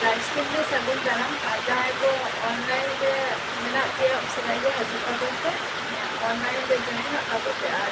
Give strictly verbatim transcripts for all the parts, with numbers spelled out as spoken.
Ice cream ᱞᱮ ᱥᱟᱹᱜᱩᱱ ᱫᱟᱨᱟᱢ, ᱟᱨ ᱡᱟᱦᱟᱸᱭ ᱠᱚ online ᱨᱮ ᱢᱮᱱᱟᱜ ᱯᱮᱭᱟ, ᱩᱥᱟᱹᱨᱟ ᱜᱮ ᱦᱤᱡᱩᱜ ᱛᱟᱵᱚᱱ ᱯᱮ᱾ Online ᱨᱮ ᱡᱚᱢ ᱦᱟᱸᱜ ᱛᱟᱵᱚ ᱯᱮ᱾ ᱟᱨ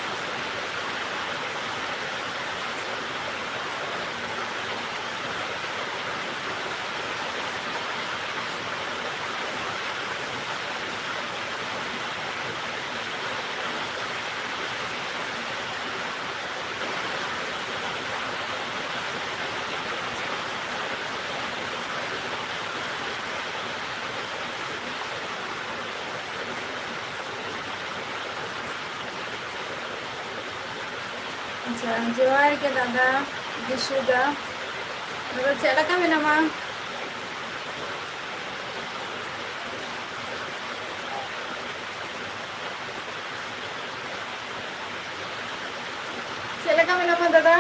ᱟᱪᱪᱷᱟ, ᱡᱚᱦᱟᱨ ᱜᱮ ᱫᱟᱫᱟ, ᱡᱤᱥᱩ ᱫᱟ᱾ ᱫᱟᱫᱟ, ᱪᱮᱫ ᱞᱮᱠᱟ ᱢᱮᱱᱟᱢᱟ? ᱪᱮᱫ ᱞᱮᱠᱟ ᱢᱮᱱᱟᱢᱟ ᱫᱟᱫᱟ?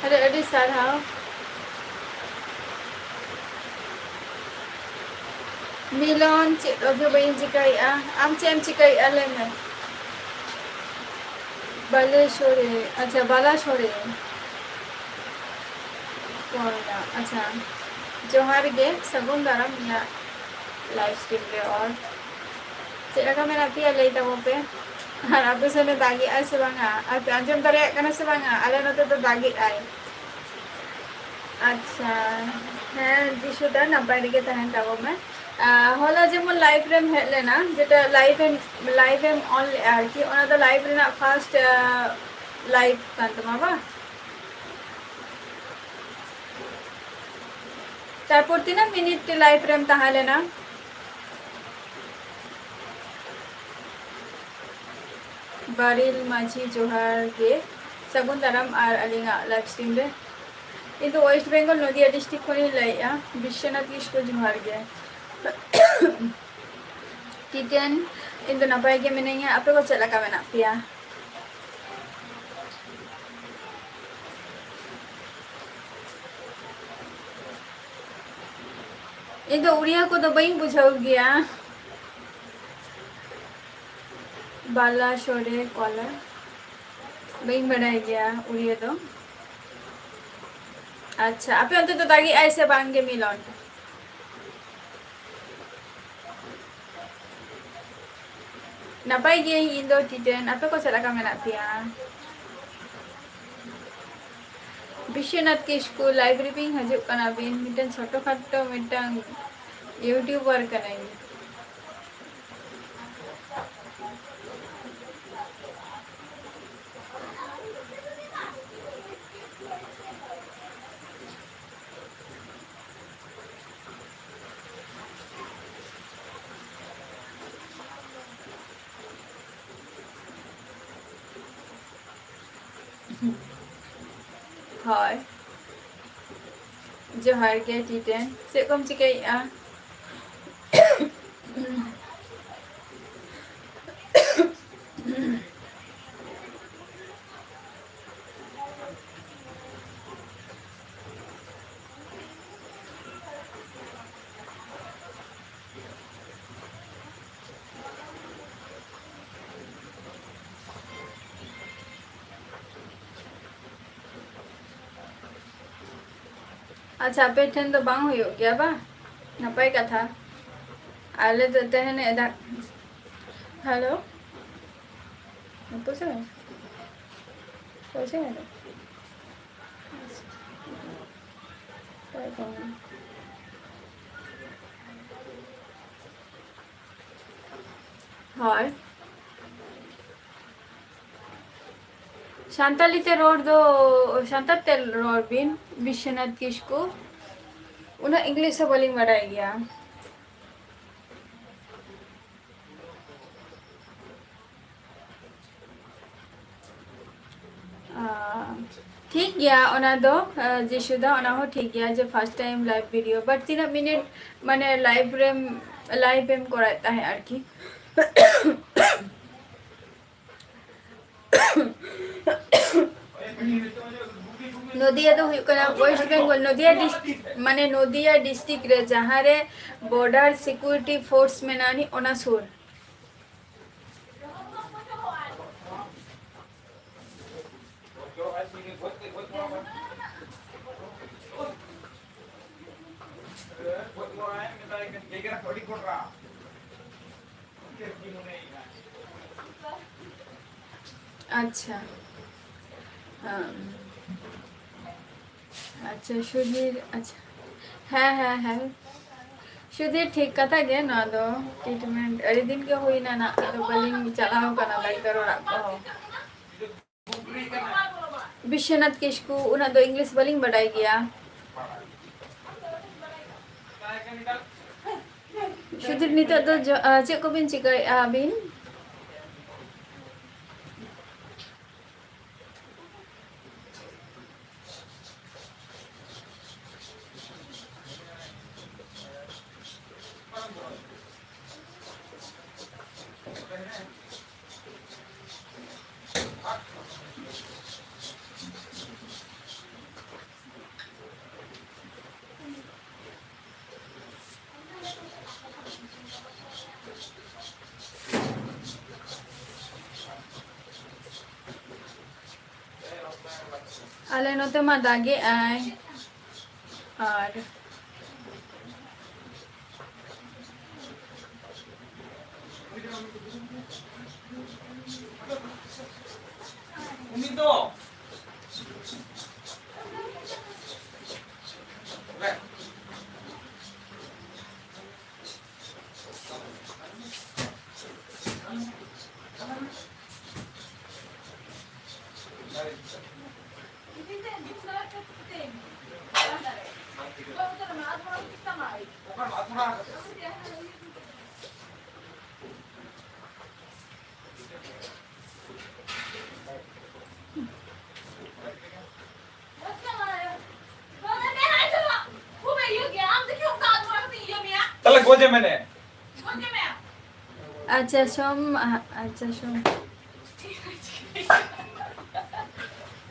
ᱟᱹᱰᱤ ᱟᱹᱰᱤ ᱥᱟᱨᱦᱟᱣ᱾ ᱢᱤᱞᱚᱱ, ᱪᱮᱫ ᱦᱚᱸ ᱵᱟᱹᱧ ᱪᱤᱠᱟᱹᱭᱮᱫᱼᱟ᱾ ᱟᱢ ᱪᱮᱫ ᱮᱢ ᱪᱤᱠᱟᱹᱭᱮᱫᱼᱟ, ᱞᱟᱹᱭ ᱢᱮ? ᱵᱟᱞᱮᱥᱚᱨᱤ, ᱟᱪᱪᱷᱟ, ᱵᱟᱞᱟᱥᱚᱨᱤ᱾ ᱠᱚᱞ ᱫᱟ, ᱟᱪᱪᱷᱟ᱾ ᱡᱚᱦᱟᱨ ᱜᱮ, ᱥᱟᱹᱜᱩᱱ ᱫᱟᱨᱟᱢ ᱤᱧᱟᱹᱜ live stream ᱨᱮ᱾ ᱟᱨ ᱪᱮᱫ ᱞᱮᱠᱟ ᱢᱮᱱᱟᱜ ᱯᱮᱭᱟ, ᱞᱟᱹᱭ ᱛᱟᱵᱚᱱ ᱯᱮ᱾ ᱟᱨ ᱟᱯᱮ ᱥᱮᱱ ᱮ ᱫᱟᱜᱮᱜᱼᱟᱭ ᱥᱮ ᱵᱟᱝᱟ? ᱟᱨ ᱯᱮ ᱟᱸᱡᱚᱢ ᱫᱟᱲᱮᱭᱟᱜ ᱠᱟᱱᱟ ᱥᱮ ᱵᱟᱝᱟ? ᱟᱞᱮ ᱱᱚᱛᱮ ᱫᱚ ᱫᱟᱜᱮᱜᱼᱟᱭ᱾ ᱟᱪᱪᱷᱟ, ᱦᱮᱸ ᱡᱤᱥᱩ ᱫᱟ, ᱱᱟᱯᱟᱭ ᱨᱮᱜᱮ ᱛᱟᱦᱮᱱ ᱛᱟᱵᱚᱱ ᱢᱮ᱾ ᱟᱨ ᱦᱚᱞᱟ ᱡᱮᱢᱚᱱ live ᱨᱮᱢ ᱦᱮᱡ ᱞᱮᱱᱟ, ᱡᱮᱴᱟ live M, live M on ᱞᱮᱜᱼᱟ ᱟᱨᱠᱤ, ᱚᱱᱟ ᱫᱚ live ᱨᱮᱱᱟᱜ first, ᱟᱨ, live ᱠᱟᱱ ᱛᱟᱢᱟ ᱵᱟᱝ? ᱛᱟᱨᱯᱚᱨ ᱛᱤᱱᱟᱹᱜ ᱢᱤᱱᱤᱴ live ᱨᱮᱢ ᱛᱟᱦᱮᱸ ᱞᱮᱱᱟ? ᱵᱟᱨᱤᱞ ᱢᱟᱹᱡᱷᱤ, ᱡᱚᱦᱟᱨ ᱜᱮ, ᱥᱟᱹᱜᱩᱱ ᱫᱟᱨᱟᱢ ᱟᱨ ᱟᱹᱞᱤᱧᱟᱜ live stream ᱨᱮ᱾ ᱤᱧ ᱫᱚ West Bengal, ᱱᱚᱫᱤᱭᱟ district ᱠᱷᱚᱱᱤᱧ ᱞᱟᱹᱭᱮᱫᱼᱟ᱾ ᱵᱤᱥᱥᱚᱱᱟᱛᱷ ᱠᱤᱥᱠᱩ, ᱡᱚᱦᱟᱨ ᱜᱮ᱾ ᱴᱤᱴᱮᱱ, ᱤᱧ ᱫᱚ ᱱᱟᱯᱟᱭ ᱜᱮ ᱢᱤᱱᱟᱹᱧᱟ, ᱟᱯᱮ ᱠᱚ ᱪᱮᱫ ᱞᱮᱠᱟ ᱢᱮᱱᱟᱜ ᱯᱮᱭᱟ? ᱤᱧ ᱫᱚ ᱩᱲᱤᱭᱟ ᱠᱚᱫᱚ ᱵᱟᱹᱧ ᱵᱩᱡᱷᱟᱹᱣ ᱜᱮᱭᱟ᱾ ᱵᱟᱞᱟ ᱥᱚᱨᱮ ᱠᱚᱞᱟ, ᱵᱟᱹᱧ ᱵᱟᱲᱟᱭ ᱜᱮᱭᱟ ᱩᱲᱤᱭᱟ ᱫᱚ᱾ ᱟᱪᱪᱷᱟ, ᱟᱯᱮ ᱚᱱᱛᱮ ᱫᱚ ᱫᱟᱜᱮᱜᱼᱟᱭ ᱥᱮ ᱵᱟᱝ ᱜᱮ ᱢᱤᱞᱚᱱ? ᱱᱟᱯᱟᱭ ᱜᱤᱭᱟᱹᱧ ᱤᱧ ᱫᱚ ᱴᱤᱴᱮᱱ, ᱟᱯᱮ ᱠᱚ ᱪᱮᱫ ᱞᱮᱠᱟ ᱢᱮᱱᱟᱜ ᱯᱮᱭᱟ? ᱵᱤᱥᱥᱚᱱᱟᱛᱷ ᱠᱤᱥᱠᱩ, live ᱨᱮᱵᱤᱱ ᱦᱤᱡᱩᱜ ᱠᱟᱱᱟ ᱵᱤᱱ? ᱢᱤᱫᱴᱮᱱ ᱪᱷᱳᱴᱳ ᱠᱷᱟᱴᱳ ᱢᱤᱫᱴᱟᱝ YouTuber ᱠᱟᱹᱱᱟᱹᱧ᱾ ᱦᱳᱭ, ᱡᱚᱦᱟᱨ ᱜᱮ ᱴᱤᱴᱮᱱ, ᱪᱮᱫ ᱠᱚᱢ ᱪᱤᱠᱟᱹᱭᱮᱫᱼᱟ? ᱟᱪᱪᱷᱟ, ᱟᱯᱮ ᱴᱷᱮᱱ ᱫᱚ ᱵᱟᱝ ᱦᱩᱭᱩᱜ ᱜᱮᱭᱟ ᱵᱟᱝ? ᱱᱟᱯᱟᱭ ᱠᱟᱛᱷᱟ᱾ ᱟᱞᱮ ᱫᱚ ᱛᱮᱦᱮᱧ ᱮᱫᱟ-, hello? ᱯᱚᱭᱥᱟ ᱢᱮᱱᱟᱜᱼᱟ? ᱯᱚᱭᱥᱟ ᱢᱮᱱᱟᱜᱼᱟ? ᱦᱳᱭ᱾ ᱥᱟᱱᱛᱟᱞᱤ ᱛᱮ ᱨᱚᱲ ᱫᱚ, ᱥᱟᱱᱛᱟᱲ ᱛᱮ ᱨᱚᱲ ᱵᱤᱱ, ᱵᱤᱥᱥᱚᱱᱟᱛᱷ ᱠᱤᱥᱠᱩ᱾ ᱩᱱᱟᱹᱜ English ᱦᱚᱸ ᱵᱟᱹᱞᱤᱧ ᱵᱟᱰᱟᱭ ᱜᱮᱭᱟ᱾ ᱟᱸ, ᱴᱷᱤᱠ ᱜᱮᱭᱟ, ᱚᱱᱟ ᱫᱚ, ᱟᱸ, ᱡᱤᱥᱩᱫᱟ, ᱚᱱᱟ ᱦᱚᱸ ᱴᱷᱤᱠ ᱜᱮᱭᱟ ᱡᱮ first time live video, but ᱛᱤᱱᱟᱹᱜ minute, ᱢᱟᱱᱮ, live ᱨᱮᱢ, live ᱮᱢ ᱠᱚᱨᱟᱣᱮᱫ ᱛᱟᱦᱮᱸᱫ ᱟᱨᱠᱤ᱾ ᱱᱚᱫᱤᱭᱟ ᱫᱚ ᱦᱩᱭᱩᱜ ᱠᱟᱱᱟ West Bengal, ᱱᱚᱫᱤᱭᱟ ᱰᱤᱥ-, ᱢᱟᱱᱮ ᱱᱚᱫᱤᱭᱟ district ᱨᱮ, ᱡᱟᱦᱟᱸ ᱨᱮ border security force ᱢᱮᱱᱟᱜᱼᱟ, ᱚᱱᱟ ᱥᱩᱨ᱾ ᱟᱪᱪᱷᱟ᱾ ᱟᱢ, ᱟᱪᱪᱷᱟ, ᱥᱩᱫᱷᱤᱨ, ᱟᱪᱪᱷᱟ᱾ ᱦᱮᱸ, ᱦᱮᱸ, ᱦᱮᱸ᱾ ᱥᱩᱫᱷᱤᱨ, ᱴᱷᱤᱠ ᱠᱟᱛᱷᱟ ᱜᱮ, ᱱᱚᱣᱟ ᱫᱚ treatment ᱟᱹᱰᱤ ᱫᱤᱱ ᱜᱮ ᱦᱩᱭᱱᱟ ᱱᱟᱜ, ᱟᱫᱚ ᱵᱟᱹᱞᱤᱧ ᱪᱟᱞᱟᱣ ᱠᱟᱱᱟ ᱰᱟᱠᱛᱟᱨ ᱚᱲᱟᱜ ᱠᱚᱦᱚᱸ᱾ ᱵᱤᱥᱥᱚᱱᱟᱛᱷ ᱠᱤᱥᱠᱩ, ᱩᱱᱟᱹᱜ ᱫᱚ English ᱵᱟᱹᱞᱤᱧ ᱵᱟᱰᱟᱭ ᱜᱮᱭᱟ᱾ ᱥᱩᱫᱷᱤᱨ, ᱱᱤᱛᱚᱜ ᱫᱚ ᱡᱚ-, ᱟ, ᱪᱮᱫ ᱠᱚᱵᱤᱱ ᱪᱤᱠᱟᱹᱭᱮᱫᱼᱟ ᱟᱹᱵᱤᱱ? ᱟᱞᱮ ᱱᱚᱛᱮ ᱢᱟ ᱫᱟᱜᱮᱜᱼᱟᱭ᱾ ᱟᱨ ᱩᱱᱤ ᱫᱚ ᱛᱟᱦᱞᱮ ᱜᱚᱡᱮ ᱢᱮᱱᱮ᱾ ᱟᱪᱪᱷᱟ, ᱥᱳᱢ, ᱟ-, ᱟᱪᱪᱷᱟ, ᱥᱳᱢ᱾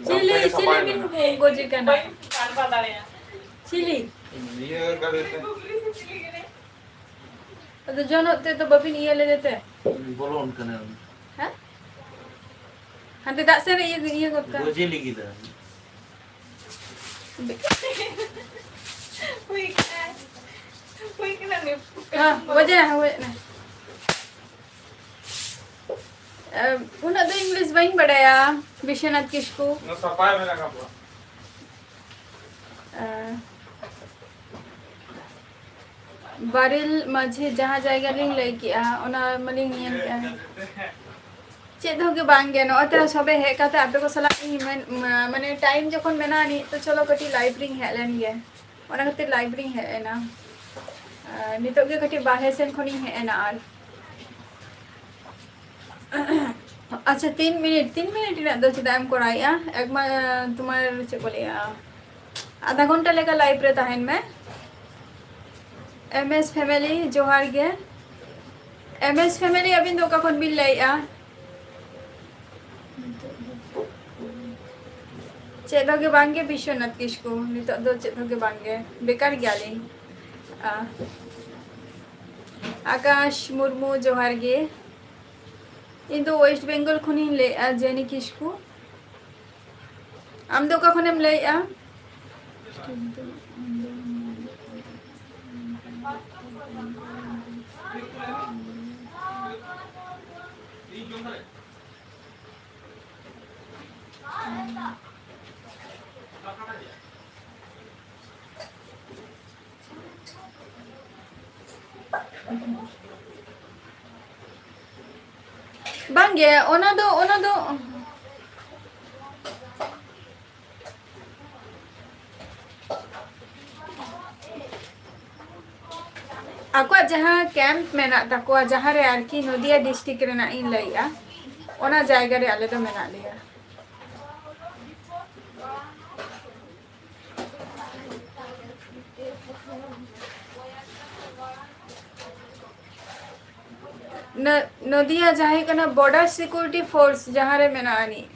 ᱪᱤᱞᱤ, ᱪᱤᱞᱤ ᱵᱤᱱ ᱜᱚᱡᱮ ᱠᱟᱱᱟ? ᱪᱤᱞᱤ? ᱱᱤᱭᱟᱹ ᱜᱟᱹᱰᱤ ᱛᱮ᱾ ᱟᱫᱚ ᱡᱚᱱᱚᱜ ᱛᱮ ᱫᱚ ᱵᱟᱹᱵᱤᱱ ᱤᱭᱟᱹ ᱞᱮᱫᱮ ᱛᱮ? ᱵᱚᱞᱚᱱ ᱠᱟᱱᱟ ᱩᱱᱤ᱾ ᱦᱮᱸ? ᱦᱟᱱᱛᱮ ᱫᱟᱜ ᱥᱮᱫ ᱨᱮ ᱤᱭᱟᱹ, ᱤᱭᱟᱹ ᱜᱚᱫ ᱠᱟᱜ᱾ ᱜᱚᱡᱮ ᱞᱟᱹᱜᱤᱫ ᱫᱚ᱾ ᱦᱩᱭ ᱠᱟᱱᱟ᱾ ᱦᱩᱭ ᱠᱟᱱᱟ ᱱᱤᱯᱩ᱾ ᱦᱮᱸ, ᱜᱚᱡᱮ, ᱦᱩᱭ ᱮᱱᱟ᱾ ᱮ, ᱩᱱᱟᱹᱜ ᱫᱚ English ᱵᱟᱹᱧ ᱵᱟᱰᱟᱭᱟ, ᱵᱤᱥᱣᱚᱱᱟᱛᱷ ᱠᱤᱥᱠᱩ᱾ ᱚᱱᱟ ᱥᱟᱯᱷᱟᱭ ᱢᱮ ᱞᱟᱜᱟ ᱠᱚᱣᱟ᱾ ᱮ, ᱵᱟᱨᱮᱞ ᱢᱟᱹᱡᱷᱤ ᱡᱟᱦᱟᱸ ᱡᱟᱭᱜᱟ ᱞᱤᱧ ᱞᱟᱹᱭ ᱠᱮᱜᱼᱟ, ᱚᱱᱟ ᱢᱟᱞᱤᱧ ᱧᱮᱞ ᱠᱮᱜᱼᱟ᱾ ᱪᱮᱫ ᱦᱚᱸ ᱜᱮ ᱵᱟᱝ ᱜᱮ, ᱱᱚᱜᱼᱚᱭ ᱛᱚᱨᱟ ᱥᱚᱵᱮ ᱦᱮᱡ ᱠᱟᱛᱮ ᱟᱯᱮ ᱠᱚ ᱥᱟᱞᱟᱜ ᱤᱧ ᱢᱮᱱ, ᱢᱟ-, ᱢᱟᱱᱮ time ᱡᱚᱠᱷᱚᱱ ᱢᱮᱱᱟᱜᱼᱟ ᱱᱤᱛ, ᱛᱚ ᱪᱚᱞᱚ ᱠᱟᱹᱴᱤᱡ live ᱨᱤᱧ ᱦᱮᱡ ᱞᱮᱱ ᱜᱮ, ᱚᱱᱟ ᱠᱷᱟᱹᱛᱤᱨ live ᱨᱤᱧ ᱦᱮᱡ ᱮᱱᱟ᱾ ᱟᱨ ᱱᱤᱛᱚᱜ ᱜᱮ ᱠᱟᱹᱴᱤᱡ ᱵᱟᱦᱨᱮ ᱥᱮᱱ ᱠᱷᱚᱱᱤᱧ ᱦᱮᱡ ᱮᱱᱟ᱾ ᱟᱨ ᱟᱪᱪᱷᱟ, ᱛᱤᱱ ᱢᱤᱱᱤᱴ, ᱛᱤᱱ ᱢᱤᱱᱤᱴ ᱨᱮᱱᱟᱜ ᱫᱚ ᱪᱮᱫᱟᱜ ᱮᱢ ᱠᱚᱨᱟᱣᱮᱜᱼᱟ? ᱮᱠ ᱢᱟ-, ᱛᱳᱢᱟᱨ ᱪᱮᱫ ᱠᱚ ᱞᱟᱹᱭᱟ, ᱟᱫᱷᱟ ᱜᱷᱚᱱᱴᱟ ᱞᱮᱠᱟ live ᱨᱮ ᱛᱟᱦᱮᱱ ᱢᱮ᱾ M S family, ᱡᱚᱦᱟᱨ ᱜᱮ᱾ M S family, ᱟᱹᱵᱤᱱ ᱫᱚ ᱚᱠᱟ ᱠᱷᱚᱱ ᱵᱤᱱ ᱞᱟᱹᱭᱮᱜᱼᱟ? ᱪᱮᱫ ᱦᱚᱸ ᱜᱮ ᱵᱟᱝ ᱜᱮ ᱵᱤᱥᱣᱚᱱᱟᱛᱷ ᱠᱤᱥᱠᱩ, ᱱᱤᱛᱚᱜ ᱫᱚ ᱪᱮᱫ ᱦᱚᱸ ᱜᱮ ᱵᱟᱝ ᱜᱮ, ᱵᱮᱠᱟᱨ ᱜᱮᱭᱟᱞᱤᱧ᱾ ᱟ, ᱟᱠᱟᱥ ᱢᱩᱨᱢᱩ, ᱡᱚᱦᱟᱨ ᱜᱮ᱾ ᱤᱧ ᱫᱚ West Bengal ᱠᱷᱚᱱᱤᱧ ᱞᱟᱹᱭᱮᱜᱼᱟ, ᱡᱮᱱᱤ ᱠᱤᱥᱠᱩ᱾ ᱟᱢ ᱫᱚ ᱚᱠᱟ ᱠᱷᱚᱱᱮᱢ ᱞᱟᱹᱭᱮᱜᱼᱟ? ᱵᱟᱝᱜᱮ, ᱚᱱᱟ ᱫᱚ, ᱚᱱᱟ ᱫᱚ ᱟᱠᱚᱣᱟᱜ ᱡᱟᱦᱟᱸ camp ᱢᱮᱱᱟᱜ ᱛᱟᱠᱚᱣᱟ, ᱡᱟᱦᱟᱸ ᱨᱮ ᱟᱨᱠᱤ ᱱᱚᱫᱤᱭᱟ district ᱨᱮᱱᱟᱜ ᱤᱧ ᱞᱟᱹᱭᱮᱜᱼᱟ, ᱚᱱᱟ ᱡᱟᱭᱜᱟ ᱨᱮ ᱟᱞᱮ ᱫᱚ ᱢᱮᱱᱟᱜ ᱞᱮᱭᱟ᱾ ᱱᱚ-, ᱱᱚᱫᱤᱭᱟ ᱡᱟᱦᱟᱸ ᱦᱩᱭᱩᱜ ᱠᱟᱱᱟ border security force ᱡᱟᱦᱟᱸ ᱨᱮ ᱢᱮᱱᱟᱜ ᱟᱹᱱᱤᱡ᱾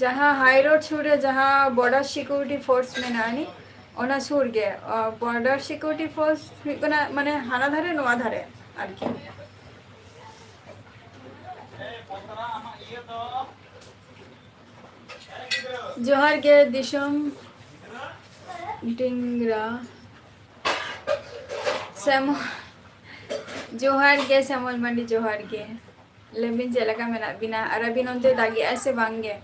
ᱡᱟᱦᱟᱸ high road ᱥᱩᱨ ᱨᱮ ᱡᱟᱦᱟᱸ border security force ᱢᱮᱱᱟᱜᱼᱟ ᱱᱤ, ᱚᱱᱟ ᱥᱩᱨ ᱜᱮ᱾ ᱟᱨ border security force ᱦᱩᱭᱩᱜ ᱠᱟᱱᱟ ᱢᱟᱱᱮ ᱦᱟᱱᱟ ᱫᱷᱟᱨᱮ ᱱᱚᱣᱟ ᱫᱷᱟᱨᱮ ᱟᱨᱠᱤ᱾ ᱡᱚᱦᱟᱨ ᱜᱮ ᱫᱤᱥᱚᱢ ᱰᱤᱝᱨᱟ ᱥᱮᱢᱚ-, ᱡᱚᱦᱟᱨ ᱜᱮ ᱥᱮᱢᱚᱞ ᱢᱟᱱᱰᱤ, ᱡᱚᱦᱟᱨ ᱜᱮ᱾ ᱞᱟᱹᱭ ᱵᱤᱱ ᱪᱮᱫ ᱞᱮᱠᱟ ᱢᱮᱱᱟᱜ ᱵᱤᱱᱟ? ᱟᱨ ᱟᱹᱵᱤᱱ ᱚᱱᱛᱮ ᱫᱟᱜᱮᱜᱼᱟᱭ ᱥᱮ ᱵᱟᱝ ᱜᱮ?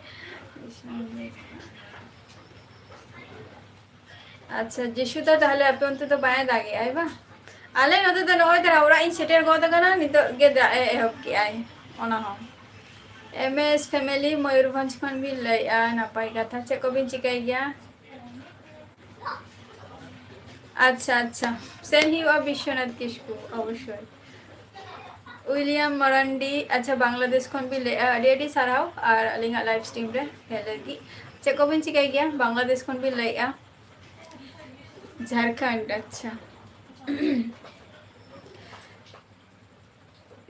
ᱟᱪᱪᱷᱟ, ᱡᱤᱥᱩ ᱫᱟ, ᱛᱟᱦᱞᱮ ᱟᱯᱮ ᱚᱱᱛᱮ ᱫᱚ ᱵᱟᱭ ᱫᱟᱜᱮᱜᱼᱟᱭ ᱵᱟᱝ? ᱟᱞᱮ ᱱᱚᱛᱮ ᱫᱚ ᱱᱚᱜᱼᱚᱭ ᱛᱟᱨᱟ ᱚᱲᱟᱜ ᱤᱧ ᱥᱮᱴᱮᱨ ᱜᱚᱫ ᱟᱠᱟᱱᱟ, ᱱᱤᱛᱚᱜ ᱜᱮ ᱫᱟᱜ ᱮ ᱮᱦᱚᱵ ᱠᱮᱜᱼᱟᱭ᱾ ᱚᱱᱟ ᱦᱚᱸ MS family ᱢᱚᱭᱩᱨᱵᱷᱚᱸᱡᱽ ᱠᱷᱚᱱ ᱵᱤᱱ ᱞᱟᱹᱭᱮᱜᱼᱟ, ᱱᱟᱯᱟᱭ ᱠᱟᱛᱷᱟ᱾ ᱪᱮᱫ ᱠᱚᱵᱤᱱ ᱪᱤᱠᱟᱹᱭ ᱜᱮᱭᱟ? ᱟᱪᱪᱷᱟ, ᱟᱪᱪᱷᱟ, ᱥᱮᱱ ᱦᱩᱭᱩᱜᱼᱟ ᱵᱤᱥᱥᱚᱱᱟᱛᱷ ᱠᱤᱥᱠᱩ, ᱚᱵᱚᱥᱥᱳᱭ᱾ ᱩᱭᱞᱤᱭᱟᱢ ᱢᱟᱨᱟᱱᱰᱤ, ᱟᱪᱪᱷᱟ, ᱵᱟᱝᱞᱟᱫᱮᱥ ᱠᱷᱚᱱ ᱵᱤᱱ ᱞᱟᱹᱭᱮᱜᱼᱟ, ᱟᱹᱰᱤ ᱟᱹᱰᱤ ᱥᱟᱨᱦᱟᱣ ᱟᱨ ᱟᱹᱞᱤᱧᱟᱜ live stream ᱨᱮ ᱦᱮᱡ ᱞᱟᱹᱜᱤᱫ᱾ ᱪᱮᱫ ᱠᱚᱵᱤᱱ ᱪᱤᱠᱟᱹᱭ ᱜᱮᱭᱟ? ᱵᱟᱝᱞᱟᱫᱮᱥ ᱠᱷᱚᱱ ᱵᱤᱱ ᱞᱟᱹᱭᱮᱜᱼᱟ, ᱡᱷᱟᱲᱠᱷᱚᱸᱰ, ᱟᱪᱪᱷᱟ᱾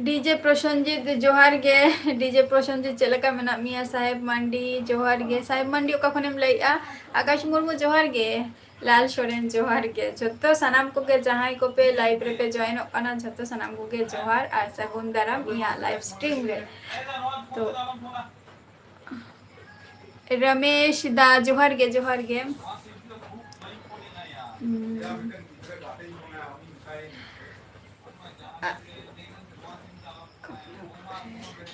DJ ᱯᱨᱚᱥᱚᱱᱡᱤᱛ, ᱡᱚᱦᱟᱨ ᱜᱮ᱾ DJ ᱯᱨᱚᱥᱚᱱᱡᱤᱛ, ᱪᱮᱫ ᱞᱮᱠᱟ ᱢᱮᱱᱟᱜ ᱢᱮᱭᱟ? ᱥᱟᱦᱮᱵ ᱢᱟᱱᱰᱤ, ᱡᱚᱦᱟᱨ ᱜᱮ᱾ ᱥᱟᱦᱮᱵ ᱢᱟᱱᱰᱤ, ᱚᱠᱟ ᱠᱷᱚᱱᱮᱢ ᱞᱟᱹᱭᱮᱜᱼᱟ? ᱟᱠᱟᱥ ᱢᱩᱨᱢᱩ, ᱡᱚᱦᱟᱨ ᱜᱮ᱾ ᱞᱟᱞ ᱥᱚᱨᱮᱱ, ᱡᱚᱦᱟᱨ ᱜᱮ᱾ ᱡᱷᱚᱛᱚ ᱥᱟᱱᱟᱢ ᱠᱚᱜᱮ ᱡᱟᱦᱟᱸᱭ ᱠᱚᱯᱮ live ᱨᱮᱯᱮ joinᱚᱜ ᱠᱟᱱᱟ, ᱡᱷᱚᱛᱚ ᱥᱟᱱᱟᱢ ᱠᱚᱜᱮ ᱡᱚᱦᱟᱨ ᱟᱨ ᱥᱟᱹᱜᱩᱱ ᱫᱟᱨᱟᱢ ᱤᱧᱟᱹᱜ live stream ᱨᱮ᱾ ᱛᱚ, ᱨᱟᱢᱮᱥ ᱫᱟ, ᱡᱚᱦᱟᱨ ᱜᱮ, ᱡᱚᱦᱟᱨ ᱜᱮ᱾ ᱩᱸ, ᱟ-,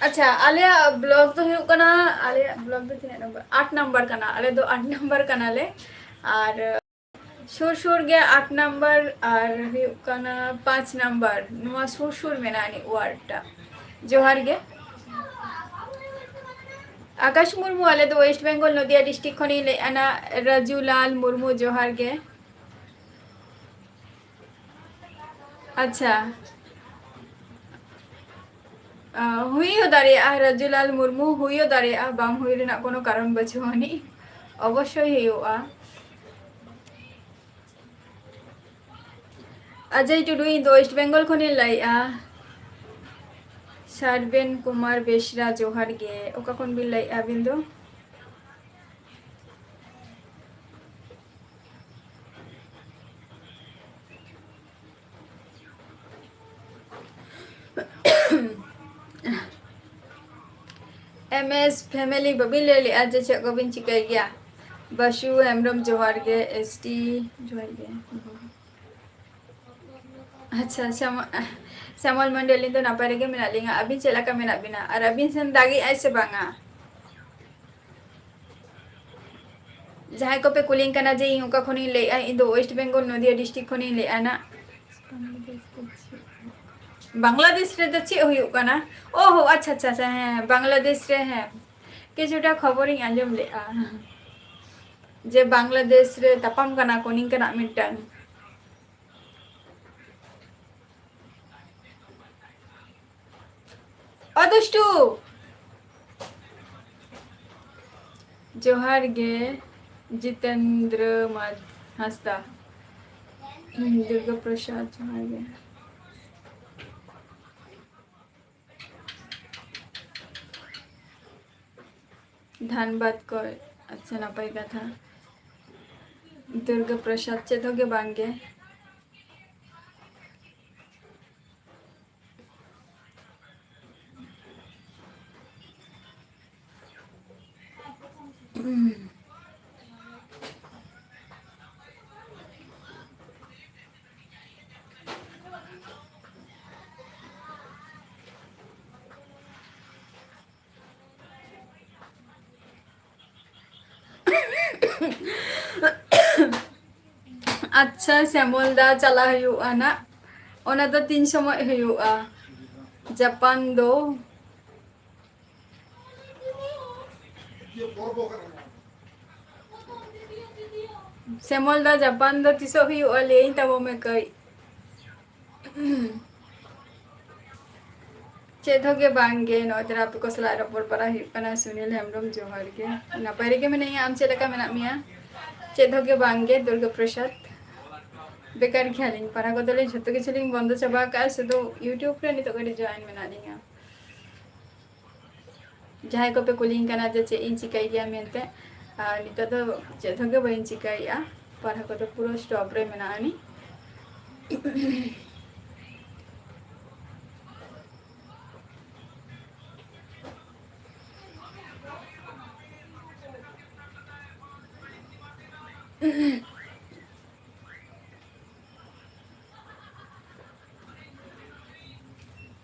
ᱟᱪᱪᱷᱟ, ᱟᱞᱮᱭᱟᱜ block ᱫᱚ ᱦᱩᱭᱩᱜ ᱠᱟᱱᱟ, ᱟᱞᱮᱭᱟᱜ block ᱫᱚ ᱛᱤᱱᱟᱹᱜ number? ᱟᱴ number ᱠᱟᱱᱟ᱾ ᱟᱞᱮ ᱫᱚ ᱟᱴ number ᱠᱟᱱᱟᱞᱮ᱾ ᱟᱨ ᱥᱩᱨ ᱥᱩᱨ ᱜᱮ ᱟᱴ number ᱟᱨ ᱦᱩᱭᱩᱜ ᱠᱟᱱᱟ ᱯᱟᱸᱪ number, ᱱᱚᱣᱟ ᱥᱩᱨ ᱥᱩᱨ ᱢᱮᱱᱟᱜᱼᱟ ᱱᱤᱡ ward ᱴᱟ᱾ ᱡᱚᱦᱟᱨ ᱜᱮ᱾ ᱟᱠᱟᱥ ᱢᱩᱨᱢᱩ, ᱟᱞᱮ ᱫᱚ West Bengal, ᱱᱚᱫᱤᱭᱟ district ᱠᱷᱚᱱᱤᱧ ᱞᱟᱹᱭᱮᱫᱼᱟ ᱱᱟ᱾ ᱨᱟᱡᱩ ᱞᱟᱞ ᱢᱩᱨᱢᱩ, ᱡᱚᱦᱟᱨ ᱜᱮ᱾ ᱟᱪᱪᱷᱟ᱾ ᱟ, ᱦᱩᱭ ᱦᱚᱸ ᱫᱟᱲᱮᱭᱟᱜᱼᱟ, ᱨᱟᱡᱩᱞᱟᱞ ᱢᱩᱨᱢᱩ, ᱦᱩᱭ ᱦᱚᱸ ᱫᱟᱲᱮᱭᱟᱜᱼᱟ, ᱵᱟᱝ ᱦᱩᱭ ᱨᱮᱱᱟᱜ ᱠᱳᱱᱳ ᱠᱟᱨᱚᱱ ᱵᱟᱹᱪᱩᱜ ᱟᱹᱱᱤᱡ, ᱚᱵᱚᱥᱥᱳᱭ ᱦᱩᱭᱩᱜᱼᱟ᱾ ᱚᱡᱚᱭ ᱴᱩᱰᱩ, ᱤᱧ ᱫᱚ West Bengal ᱠᱷᱚᱱᱤᱧ ᱞᱟᱹᱭᱮᱫᱼᱟ᱾ ᱥᱟᱨᱵᱮᱱ ᱠᱩᱢᱟᱨ ᱵᱮᱥᱨᱟ, ᱡᱚᱦᱟᱨ ᱜᱮ᱾ ᱚᱠᱟ ᱠᱷᱚᱱ ᱵᱤᱱ ᱞᱟᱹᱭᱮᱫᱼᱟ ᱟᱹᱵᱤᱱ ᱫᱚ? ᱮᱢ ᱮᱥ ᱯᱷᱮᱢᱮᱞᱤ ᱵᱟᱹᱵᱤᱱ ᱞᱟᱹᱭ ᱞᱮᱜᱼᱟ ᱡᱮ ᱪᱮᱫ ᱠᱚᱵᱤᱱ ᱪᱤᱠᱟᱹᱭ ᱜᱮᱭᱟ? ᱵᱟᱥᱩ ᱦᱮᱢᱵᱨᱚᱢ ᱡᱚᱦᱟᱨ ᱜᱮ, ᱮᱥ ᱴᱤ ᱡᱚᱦᱟᱨ ᱜᱮ᱾ ᱟᱪᱪᱷᱟ, ᱥᱮᱢ-, ᱥᱮᱢᱚᱞ ᱢᱚᱱᱰᱚᱞ, ᱟᱹᱞᱤᱧ ᱫᱚ ᱱᱟᱯᱟᱭ ᱨᱮᱜᱮ ᱢᱮᱱᱟᱜ ᱞᱤᱧᱟ᱾ ᱟᱹᱵᱤᱱ ᱪᱮᱫ ᱞᱮᱠᱟ ᱢᱮᱱᱟᱜ ᱵᱤᱱᱟ? ᱟᱨ ᱟᱹᱵᱤᱱ ᱥᱮᱱ ᱫᱟᱜᱮᱜᱼᱟᱭ ᱥᱮ ᱵᱟᱝᱟ? ᱡᱟᱦᱟᱸᱭ ᱠᱚᱯᱮ ᱠᱩᱞᱤᱧ ᱠᱟᱱᱟ ᱡᱮ ᱤᱧ ᱚᱠᱟ ᱠᱷᱚᱱᱤᱧ ᱞᱟᱹᱭᱮᱜᱼᱟ, ᱤᱧ ᱫᱚ ᱳᱭᱮᱥᱴ ᱵᱮᱝᱜᱚᱞ ᱱᱚᱫᱤᱭᱟ ᱰᱤᱥᱴᱨᱤᱠᱴ ᱠᱷᱚᱱᱤᱧ ᱞᱟᱹᱭᱮᱜᱼᱟ ᱱᱟᱜ᱾ ᱵᱟᱝᱞᱟᱫᱮᱥ ᱨᱮᱫᱚ ᱪᱮᱫ ᱦᱩᱭᱩᱜ ᱠᱟᱱᱟ? ᱚ ᱦᱳ, ᱟᱪᱪᱷᱟ, ᱟᱪᱪᱷᱟ, ᱟᱪᱪᱷᱟ, ᱦᱮᱸ, ᱵᱟᱝᱞᱟᱫᱮᱥ ᱨᱮ, ᱦᱮᱸ, ᱠᱤᱪᱷᱩᱴᱟ ᱠᱷᱚᱵᱚᱨᱤᱧ ᱟᱸᱡᱚᱢ ᱞᱮᱜᱼᱟ ᱡᱮ ᱵᱟᱝᱞᱟᱫᱮᱥ ᱨᱮ ᱛᱟᱯᱟᱢ ᱠᱟᱱᱟ ᱠᱚ ᱱᱤᱝᱠᱟᱱᱟᱜ ᱢᱤᱫᱴᱟᱝ᱾ ᱚ ᱫᱩᱥᱴᱩ! ᱡᱚᱦᱟᱨ ᱜᱮ, ᱡᱤᱛᱮᱱᱫᱨᱚ ᱢᱟᱫ-, ᱦᱟᱸᱥᱫᱟ᱾ ᱦᱩᱸ, ᱫᱩᱨᱜᱟ ᱯᱨᱚᱥᱟᱫᱽ, ᱡᱚᱦᱟᱨ ᱜᱮ᱾ ᱫᱷᱟᱱᱵᱟᱫᱽ ᱠᱚ, ᱟᱪᱪᱷᱟ, ᱱᱟᱯᱟᱭ ᱠᱟᱛᱷᱟ᱾ ᱫᱩᱨᱜᱟ ᱯᱨᱚᱥᱟᱫᱽ ᱪᱮᱫ ᱦᱚᱸ ᱜᱮ ᱵᱟᱝ ᱜᱮ᱾ ᱟᱪᱪᱷᱟ, ᱥᱮᱢᱚᱞ ᱫᱟ, ᱪᱟᱞᱟᱜ ᱦᱩᱭᱩᱜᱼᱟ ᱱᱟᱜ᱾ ᱚᱱᱟ ᱫᱚ ᱛᱤᱱ ᱥᱚᱢᱚᱭ ᱦᱩᱭᱩᱜᱼᱟ? ᱡᱟᱯᱟᱱ ᱫᱚ ᱥᱮᱢᱚᱞ ᱫᱟ, ᱡᱟᱯᱟᱱ ᱫᱚ ᱛᱤᱥᱚᱜ ᱦᱩᱭᱩᱜᱼᱟ? ᱞᱟᱹᱭᱟᱹᱧ ᱛᱟᱵᱚᱱ ᱢᱮ ᱠᱟᱹᱡ᱾ ᱪᱮᱫ ᱦᱚᱸ ᱜᱮ ᱵᱟᱝ ᱜᱮ, ᱱᱚᱜᱼᱚᱭ ᱛᱚᱨᱟ ᱟᱯᱮ ᱠᱚ ᱥᱟᱞᱟᱜ ᱨᱚᱯᱚᱲ ᱵᱟᱲᱟ ᱦᱩᱭᱩᱜ ᱠᱟᱱᱟ᱾ ᱥᱩᱱᱤᱞ ᱦᱮᱢᱵᱨᱚᱢ, ᱡᱚᱦᱟᱨ ᱜᱮ᱾ ᱱᱟᱯᱟᱭ ᱨᱮᱜᱮ ᱢᱮᱱᱟᱹᱧᱟ, ᱟᱢ ᱪᱮᱫ ᱞᱮᱠᱟ ᱢᱮᱱᱟᱜ ᱢᱮᱭᱟ? ᱪᱮᱫ ᱦᱚᱸ ᱜᱮ ᱵᱟᱝ ᱜᱮ, ᱫᱩᱨᱜᱟ ᱯᱨᱚᱥᱟᱫᱽ᱾ ᱵᱮᱠᱟᱨ ᱜᱮᱭᱟᱞᱤᱧ, ᱯᱟᱲᱦᱟᱣ ᱠᱚᱫᱚ ᱞᱤᱧ ᱡᱷᱚᱛᱚ ᱠᱤᱪᱷᱩ ᱞᱤᱧ ᱵᱚᱱᱫᱚ ᱪᱟᱵᱟ ᱟᱠᱟᱫᱼᱟ, ᱥᱩᱫᱷᱩ YouTube ᱨᱮ ᱱᱤᱛᱚᱜ ᱠᱟᱹᱴᱤᱡ join ᱢᱮᱱᱟᱜ ᱞᱤᱧᱟ᱾ ᱡᱟᱦᱟᱸᱭ ᱠᱚᱯᱮ ᱠᱩᱞᱤᱧ ᱠᱟᱱᱟ ᱡᱮ ᱪᱮᱫ ᱤᱧ ᱪᱤᱠᱟᱹᱭ ᱜᱮᱭᱟ ᱢᱮᱱᱛᱮ, ᱟᱨ ᱱᱤᱛᱚᱜ ᱫᱚ ᱪᱮᱫ ᱦᱚᱸ ᱜᱮ ᱵᱟᱹᱧ ᱪᱤᱠᱟᱹᱭᱮᱫᱼᱟ, ᱯᱟᱲᱦᱟᱣ ᱠᱚᱫᱚ ᱯᱩᱨᱟᱹ stop ᱨᱮ ᱢᱮᱱᱟᱜ ᱟᱹᱱᱤᱡ᱾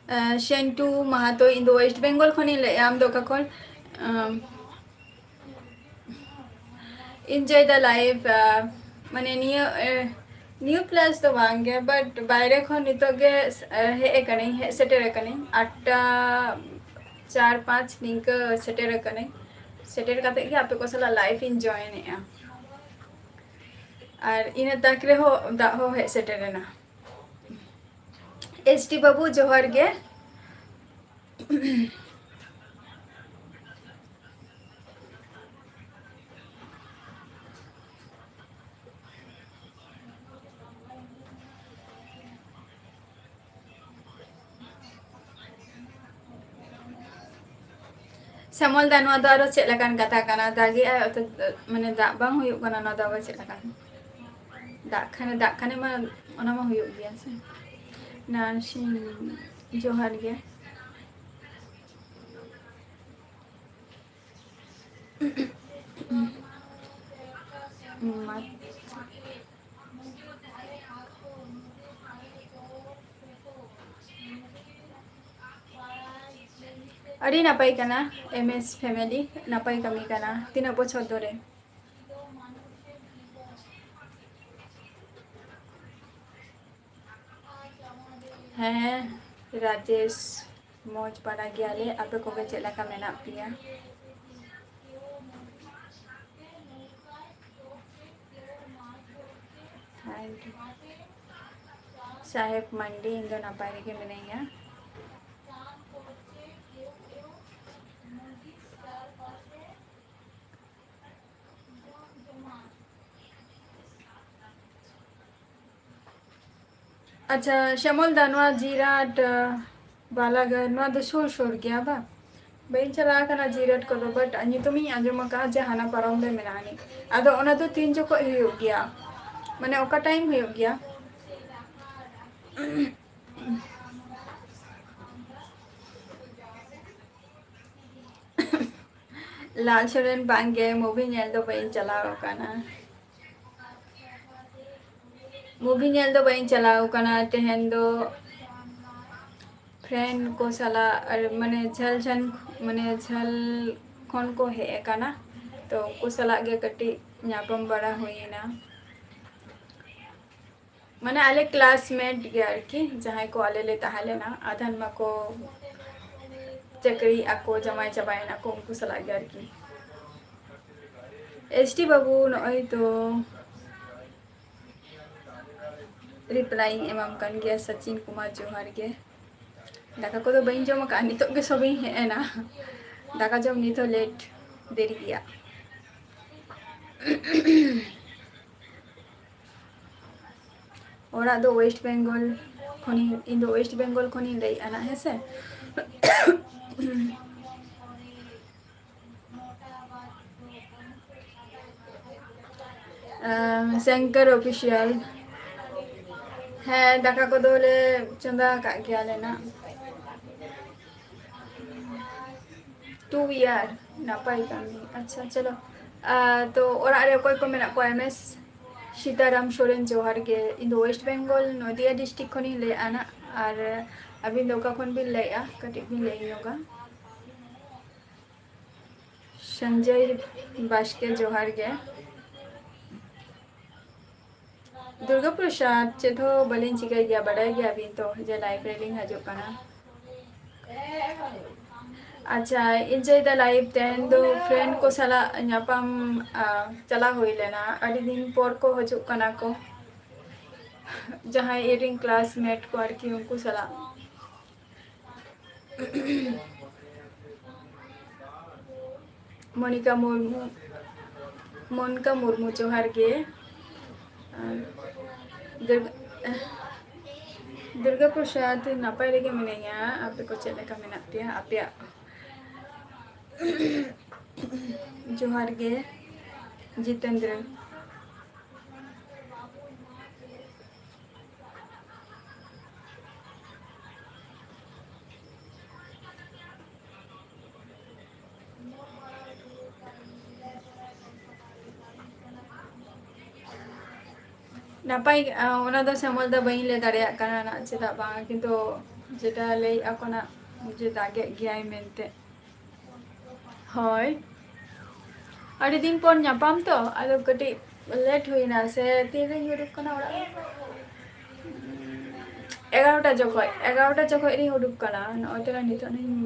ᱟᱸ, ᱥᱮᱱᱴᱩ ᱢᱟᱦᱟᱛᱚ, ᱤᱧ ᱫᱚ West Bengal ᱠᱷᱚᱱᱤᱧ ᱞᱟᱹᱭᱮᱜᱼᱟ, ᱟᱢ ᱫᱚ ᱚᱠᱟ ᱠᱷᱚᱱ? ᱟᱸ, Enjoy the life, ᱟᱸ, ᱢᱟᱱᱮ ᱱᱤᱭᱟᱹ, ᱮ, new place ᱫᱚ ᱵᱟᱝ ᱜᱮ, but ᱵᱟᱭᱨᱮ ᱠᱷᱚᱱ ᱱᱤᱛᱚᱜ ᱜᱮ, ᱮ, ᱦᱮᱡ ᱟᱠᱟᱱᱟᱹᱧ, ᱦᱮᱡ ᱥᱮᱴᱮᱨ ᱟᱠᱟᱱᱟᱹᱧ, ᱟᱴᱴᱟ ᱪᱟᱨ ᱯᱟᱸᱪ ᱱᱤᱝᱠᱟᱹ ᱥᱮᱴᱮᱨ ᱟᱠᱟᱱᱟᱹᱧ᱾ ᱥᱮᱴᱮᱨ ᱠᱟᱛᱮ ᱜᱮ ᱟᱯᱮ ᱠᱚ ᱥᱟᱞᱟᱜ live ᱤᱧ join ᱮᱜᱼᱟ᱾ ᱟᱨ ᱤᱱᱟᱹ ᱛᱟᱠ ᱨᱮᱦᱚᱸ ᱫᱟᱜ ᱦᱚᱸ ᱦᱮᱡ ᱥᱮᱴᱮᱨ ᱮᱱᱟ᱾ ᱮᱥ ᱴᱤ ᱵᱟᱹᱵᱩ, ᱡᱚᱦᱟᱨ ᱜᱮ᱾ ᱥᱮᱢᱚᱞ ᱫᱟ, ᱱᱚᱣᱟ ᱫᱚ ᱟᱨᱚ ᱪᱮᱫ ᱞᱮᱠᱟᱱ ᱠᱟᱛᱷᱟ ᱠᱟᱱᱟ? ᱫᱟᱜᱮᱜᱼᱟᱭ, ᱚᱛᱷᱚᱪᱚ, ᱢᱟᱱᱮ, ᱫᱟᱜ ᱵᱟᱝ ᱦᱩᱭᱩᱜ ᱠᱟᱱᱟ, ᱱᱚᱣᱟ ᱫᱚ ᱟᱵᱟᱨ ᱪᱮᱫ ᱞᱮᱠᱟᱱ? ᱫᱟᱜ ᱠᱷᱟᱱᱮ, ᱫᱟᱜ ᱠᱷᱟᱱᱮ ᱢᱟ, ᱚᱱᱟ ᱢᱟ ᱦᱩᱭᱩᱜ ᱜᱮᱭᱟ ᱥᱮ᱾ ᱱᱟᱨᱥᱤᱝ, ᱡᱚᱦᱟᱨ ᱜᱮ᱾ ᱢᱟ᱾ ᱟᱹᱰᱤ ᱱᱟᱯᱟᱭ ᱠᱟᱱᱟ, M S family, ᱱᱟᱯᱟᱭ ᱠᱟᱹᱢᱤ ᱠᱟᱱᱟ, ᱛᱤᱱᱟᱹᱜ ᱵᱚᱪᱷᱚᱨ ᱫᱷᱚᱨᱮ᱾ ᱦᱮᱸ, ᱨᱟᱡᱮᱥ, ᱢᱚᱡᱽ ᱵᱟᱲᱟ ᱜᱮᱭᱟᱞᱮ᱾ ᱟᱯᱮ ᱠᱚᱜᱮ ᱪᱮᱫ ᱞᱮᱠᱟ ᱢᱮᱱᱟᱜ ᱯᱮᱭᱟ? ᱦᱟᱭ᱾ ᱥᱟᱦᱮᱵᱽ ᱢᱟᱱᱰᱤ, ᱤᱧ ᱫᱚ ᱱᱟᱯᱟᱭ ᱨᱮᱜᱮ ᱢᱤᱱᱟᱹᱧᱟ᱾ ᱟᱪᱪᱷᱟ, ᱥᱮᱢᱚᱞ ᱫᱟ, ᱱᱚᱣᱟ ᱡᱤᱨᱟᱴ, ᱟᱸ, ᱵᱟᱞᱟᱜᱟᱲ, ᱱᱚᱣᱟ ᱫᱚ ᱥᱩᱨ ᱥᱩᱨ ᱜᱮᱭᱟ ᱵᱟᱝ? ᱵᱟᱹᱧ ᱪᱟᱞᱟᱣ ᱟᱠᱟᱱᱟ ᱡᱤᱨᱟᱴ ᱠᱚᱫᱚ, but ᱧᱩᱛᱩᱢᱤᱧ ᱟᱸᱡᱚᱢ ᱟᱠᱟᱫᱼᱟ ᱡᱮ ᱦᱟᱱᱟ ᱯᱟᱨᱚᱢ ᱨᱮ ᱢᱮᱱᱟᱜ ᱟᱹᱱᱤᱡ᱾ ᱟᱫᱚ ᱚᱱᱟ ᱫᱚ ᱛᱤᱱ ᱡᱚᱠᱷᱚᱡ ᱦᱩᱭᱩᱜ ᱜᱮᱭᱟ? ᱢᱟᱱᱮ, ᱚᱠᱟ time ᱦᱩᱭᱩᱜ ᱜᱮᱭᱟ? ᱞᱟᱞ ᱥᱚᱨᱮᱱ, ᱵᱟᱝ ᱜᱮ, movie ᱧᱮᱞ ᱫᱚ ᱵᱟᱹᱧ ᱪᱟᱞᱟᱣ ᱟᱠᱟᱱᱟ᱾ movie ᱧᱮᱞ ᱫᱚ ᱵᱟᱹᱧ ᱪᱟᱞᱟᱣ ᱠᱟᱱᱟ ᱛᱮᱦᱮᱧ ᱫᱚ᱾ Friend ᱠᱚ ᱥᱟᱞᱟᱜ ᱟᱨ ᱢᱟᱱᱮ ᱡᱷᱟᱹᱞ ᱡᱷᱟᱹᱞ ᱢᱟᱱᱮ ᱡᱷᱟᱹᱞ ᱠᱷᱚᱱ ᱠᱚ ᱦᱮᱡ ᱟᱠᱟᱱᱟ, ᱛᱚ ᱩᱱᱠᱩ ᱥᱟᱞᱟᱜ ᱜᱮ ᱠᱟᱹᱴᱤᱡ ᱧᱟᱯᱟᱢ ᱵᱟᱲᱟ ᱦᱩᱭᱮᱱᱟ᱾ ᱢᱟᱱᱮ ᱟᱞᱮ classmate ᱜᱮ ᱟᱨᱠᱤ, ᱡᱟᱦᱟᱸᱭ ᱠᱚ ᱟᱞᱮ ᱞᱮ ᱛᱟᱦᱮᱸ ᱞᱮᱱᱟ, ᱟᱫᱷᱟᱱ ᱢᱟᱠᱚ ᱪᱟᱹᱠᱨᱤᱭᱮᱫᱼᱟ ᱠᱚ, ᱡᱟᱶᱟᱭ ᱪᱟᱵᱟᱭᱮᱱᱟ ᱠᱚ, ᱩᱱᱠᱩ ᱥᱟᱞᱟᱜ ᱜᱮ ᱟᱨᱠᱤ᱾ ᱮᱥ ᱴᱤ ᱵᱟᱹᱵᱩ ᱱᱚᱜᱼᱚᱭ ᱛᱚ reply ᱤᱧ ᱮᱢᱟᱢ ᱠᱟᱱ ᱜᱮᱭᱟ᱾ ᱥᱟᱪᱤᱱ ᱠᱩᱢᱟᱨ ᱡᱚᱦᱟᱨ ᱜᱮ᱾ ᱫᱟᱠᱟ ᱠᱚᱫᱚ ᱵᱟᱹᱧ ᱡᱚᱢ ᱟᱠᱟᱫᱼᱟ, ᱱᱤᱛᱚᱜ ᱜᱮ ᱥᱚᱵ ᱤᱧ ᱦᱮᱡ ᱮᱱᱟ᱾ ᱫᱟᱠᱟ ᱡᱚᱢ ᱱᱤᱛ ᱦᱚᱸ late, ᱫᱮᱨᱤ ᱜᱮᱭᱟ᱾ ᱚᱲᱟᱜ ᱫᱚ West Bengal ᱠᱷᱚᱱᱤᱧ, ᱤᱧ ᱫᱚ West Bengal ᱠᱷᱚᱱᱤᱧ ᱞᱟᱹᱭᱮᱫᱼᱟ ᱱᱟᱜ, ᱦᱮᱸ ᱥᱮ᱾ ᱟᱢ, ᱥᱮᱝᱠᱟᱨ Official᱾ ᱦᱮᱸ, ᱫᱟᱠᱟ ᱠᱚᱫᱚ ᱞᱮ ᱪᱚᱸᱫᱟ ᱟᱠᱟᱫ ᱜᱮᱭᱟ ᱞᱮ ᱱᱟᱜ᱾ Two year, ᱱᱟᱯᱟᱭ ᱠᱟᱹᱢᱤ᱾ ᱟᱪᱪᱷᱟ, ᱪᱚᱞᱚ᱾ ᱟᱨ ᱛᱚ, ᱚᱲᱟᱜ ᱨᱮ ᱚᱠᱚᱭ ᱠᱚ ᱢᱮᱱᱟᱜ ᱠᱚᱣᱟ? ᱮᱢ ᱮᱥ ᱥᱤᱛᱟᱨᱟᱢ ᱥᱚᱨᱮᱱ, ᱡᱚᱦᱟᱨ ᱜᱮ᱾ ᱤᱧ ᱫᱚ West Bengal, ᱱᱚᱫᱤᱭᱟ district ᱠᱷᱚᱱᱤᱧ ᱞᱟᱹᱭᱮᱫᱼᱟ ᱱᱟᱜ᱾ ᱟᱨ ᱟᱹᱵᱤᱱ ᱫᱚ ᱚᱠᱟ ᱠᱷᱚᱱ ᱵᱤᱱ ᱞᱟᱹᱭᱮᱫᱼᱟ? ᱠᱟᱹᱴᱤᱡ ᱵᱤᱱ ᱞᱟᱹᱭ ᱧᱚᱜᱟ᱾ ᱥᱚᱧᱡᱚᱭ ᱵᱟᱥᱠᱮ, ᱡᱚᱦᱟᱨ ᱜᱮ᱾ ᱫᱩᱨᱜᱟ ᱯᱨᱚᱥᱟᱫᱽ, ᱪᱮᱫ ᱦᱚᱸ ᱵᱟᱹᱞᱤᱧ ᱪᱤᱠᱟᱹᱭ ᱜᱮᱭᱟ, ᱵᱟᱰᱟᱭ ᱜᱮᱭᱟᱵᱤᱱ ᱛᱚ ᱡᱮ live ᱨᱮᱞᱤᱧ ᱦᱤᱡᱩᱜ ᱠᱟᱱᱟ᱾ ᱟᱪᱪᱷᱟ, ᱤᱧ ᱡᱟᱭᱫᱟ live ᱛᱮᱦᱮᱧ ᱫᱚ friend ᱠᱚ ᱥᱟᱞᱟᱜ ᱧᱟᱯᱟᱢ, ᱟ, ᱪᱟᱞᱟᱣ ᱦᱩᱭ ᱞᱮᱱᱟ᱾ ᱟᱹᱰᱤ ᱫᱤᱱ ᱯᱚᱨ ᱠᱚ ᱦᱤᱡᱩᱜ ᱠᱟᱱᱟ ᱠᱚ, ᱡᱟᱦᱟᱸᱭ ᱤᱧ ᱨᱮᱱ classmate ᱠᱚ ᱟᱨᱠᱤ, ᱩᱱᱠᱩ ᱥᱟᱞᱟᱜ᱾ ᱢᱚᱱᱤᱠᱟ ᱢᱩᱨᱢᱩ, ᱢᱚᱱᱤᱠᱟ ᱢᱩᱨᱢᱩ, ᱡᱚᱦᱟᱨ ᱜᱮ᱾ ᱟᱨ ᱫᱩᱨᱜᱟ, ᱫᱩᱨᱜᱟ ᱯᱨᱚᱥᱟᱫᱽ, ᱱᱟᱯᱟᱭ ᱨᱮᱜᱮ ᱢᱤᱱᱟᱹᱧᱟ᱾ ᱟᱯᱮ ᱠᱚ ᱪᱮᱫ ᱞᱮᱠᱟ ᱢᱮᱱᱟᱜ ᱯᱮᱭᱟ? ᱟᱯᱮᱭᱟᱜ ᱡᱚᱦᱟᱨ ᱜᱮ, ᱡᱤᱛᱮᱱᱫᱨᱚ᱾ ᱱᱟᱯᱟᱭ, ᱟ, ᱚᱱᱟ ᱫᱚ ᱥᱮᱢᱚᱞ ᱫᱟ ᱵᱟᱹᱧ ᱞᱟᱹᱭ ᱫᱟᱲᱮᱭᱟᱜ ᱠᱟᱱᱟ ᱱᱟᱜ, ᱪᱮᱫᱟᱜ ᱵᱟᱝ, ᱠᱤᱱᱛᱩ ᱡᱮᱴᱟ ᱞᱟᱹᱭᱮᱫᱼᱟ ᱠᱚ ᱱᱟᱜ ᱡᱮ ᱫᱟᱜᱮᱫ ᱜᱮᱭᱟᱭ ᱢᱮᱱᱛᱮ᱾ ᱦᱳᱭ, ᱟᱹᱰᱤ ᱫᱤᱱ ᱯᱚᱨ ᱧᱟᱯᱟᱢ ᱛᱚ, ᱟᱫᱚ ᱠᱟᱹᱴᱤᱡ ᱞᱮᱴ ᱦᱩᱭᱱᱟ᱾ ᱥᱮ ᱛᱤᱨᱮᱧ ᱩᱰᱩᱠ ᱠᱟᱱᱟ ᱚᱲᱟᱜ ᱠᱷᱚᱱ? ᱮᱜᱟᱨᱚᱴᱟ ᱡᱚᱠᱷᱚᱡ, ᱮᱜᱟᱨᱚᱴᱟ ᱡᱚᱠᱷᱚᱡ ᱨᱤᱧ ᱩᱰᱩᱠ ᱠᱟᱱᱟ, ᱱᱚᱜᱼᱚᱭ ᱛᱚᱨᱟ ᱱᱤᱛᱚᱜ ᱤᱧ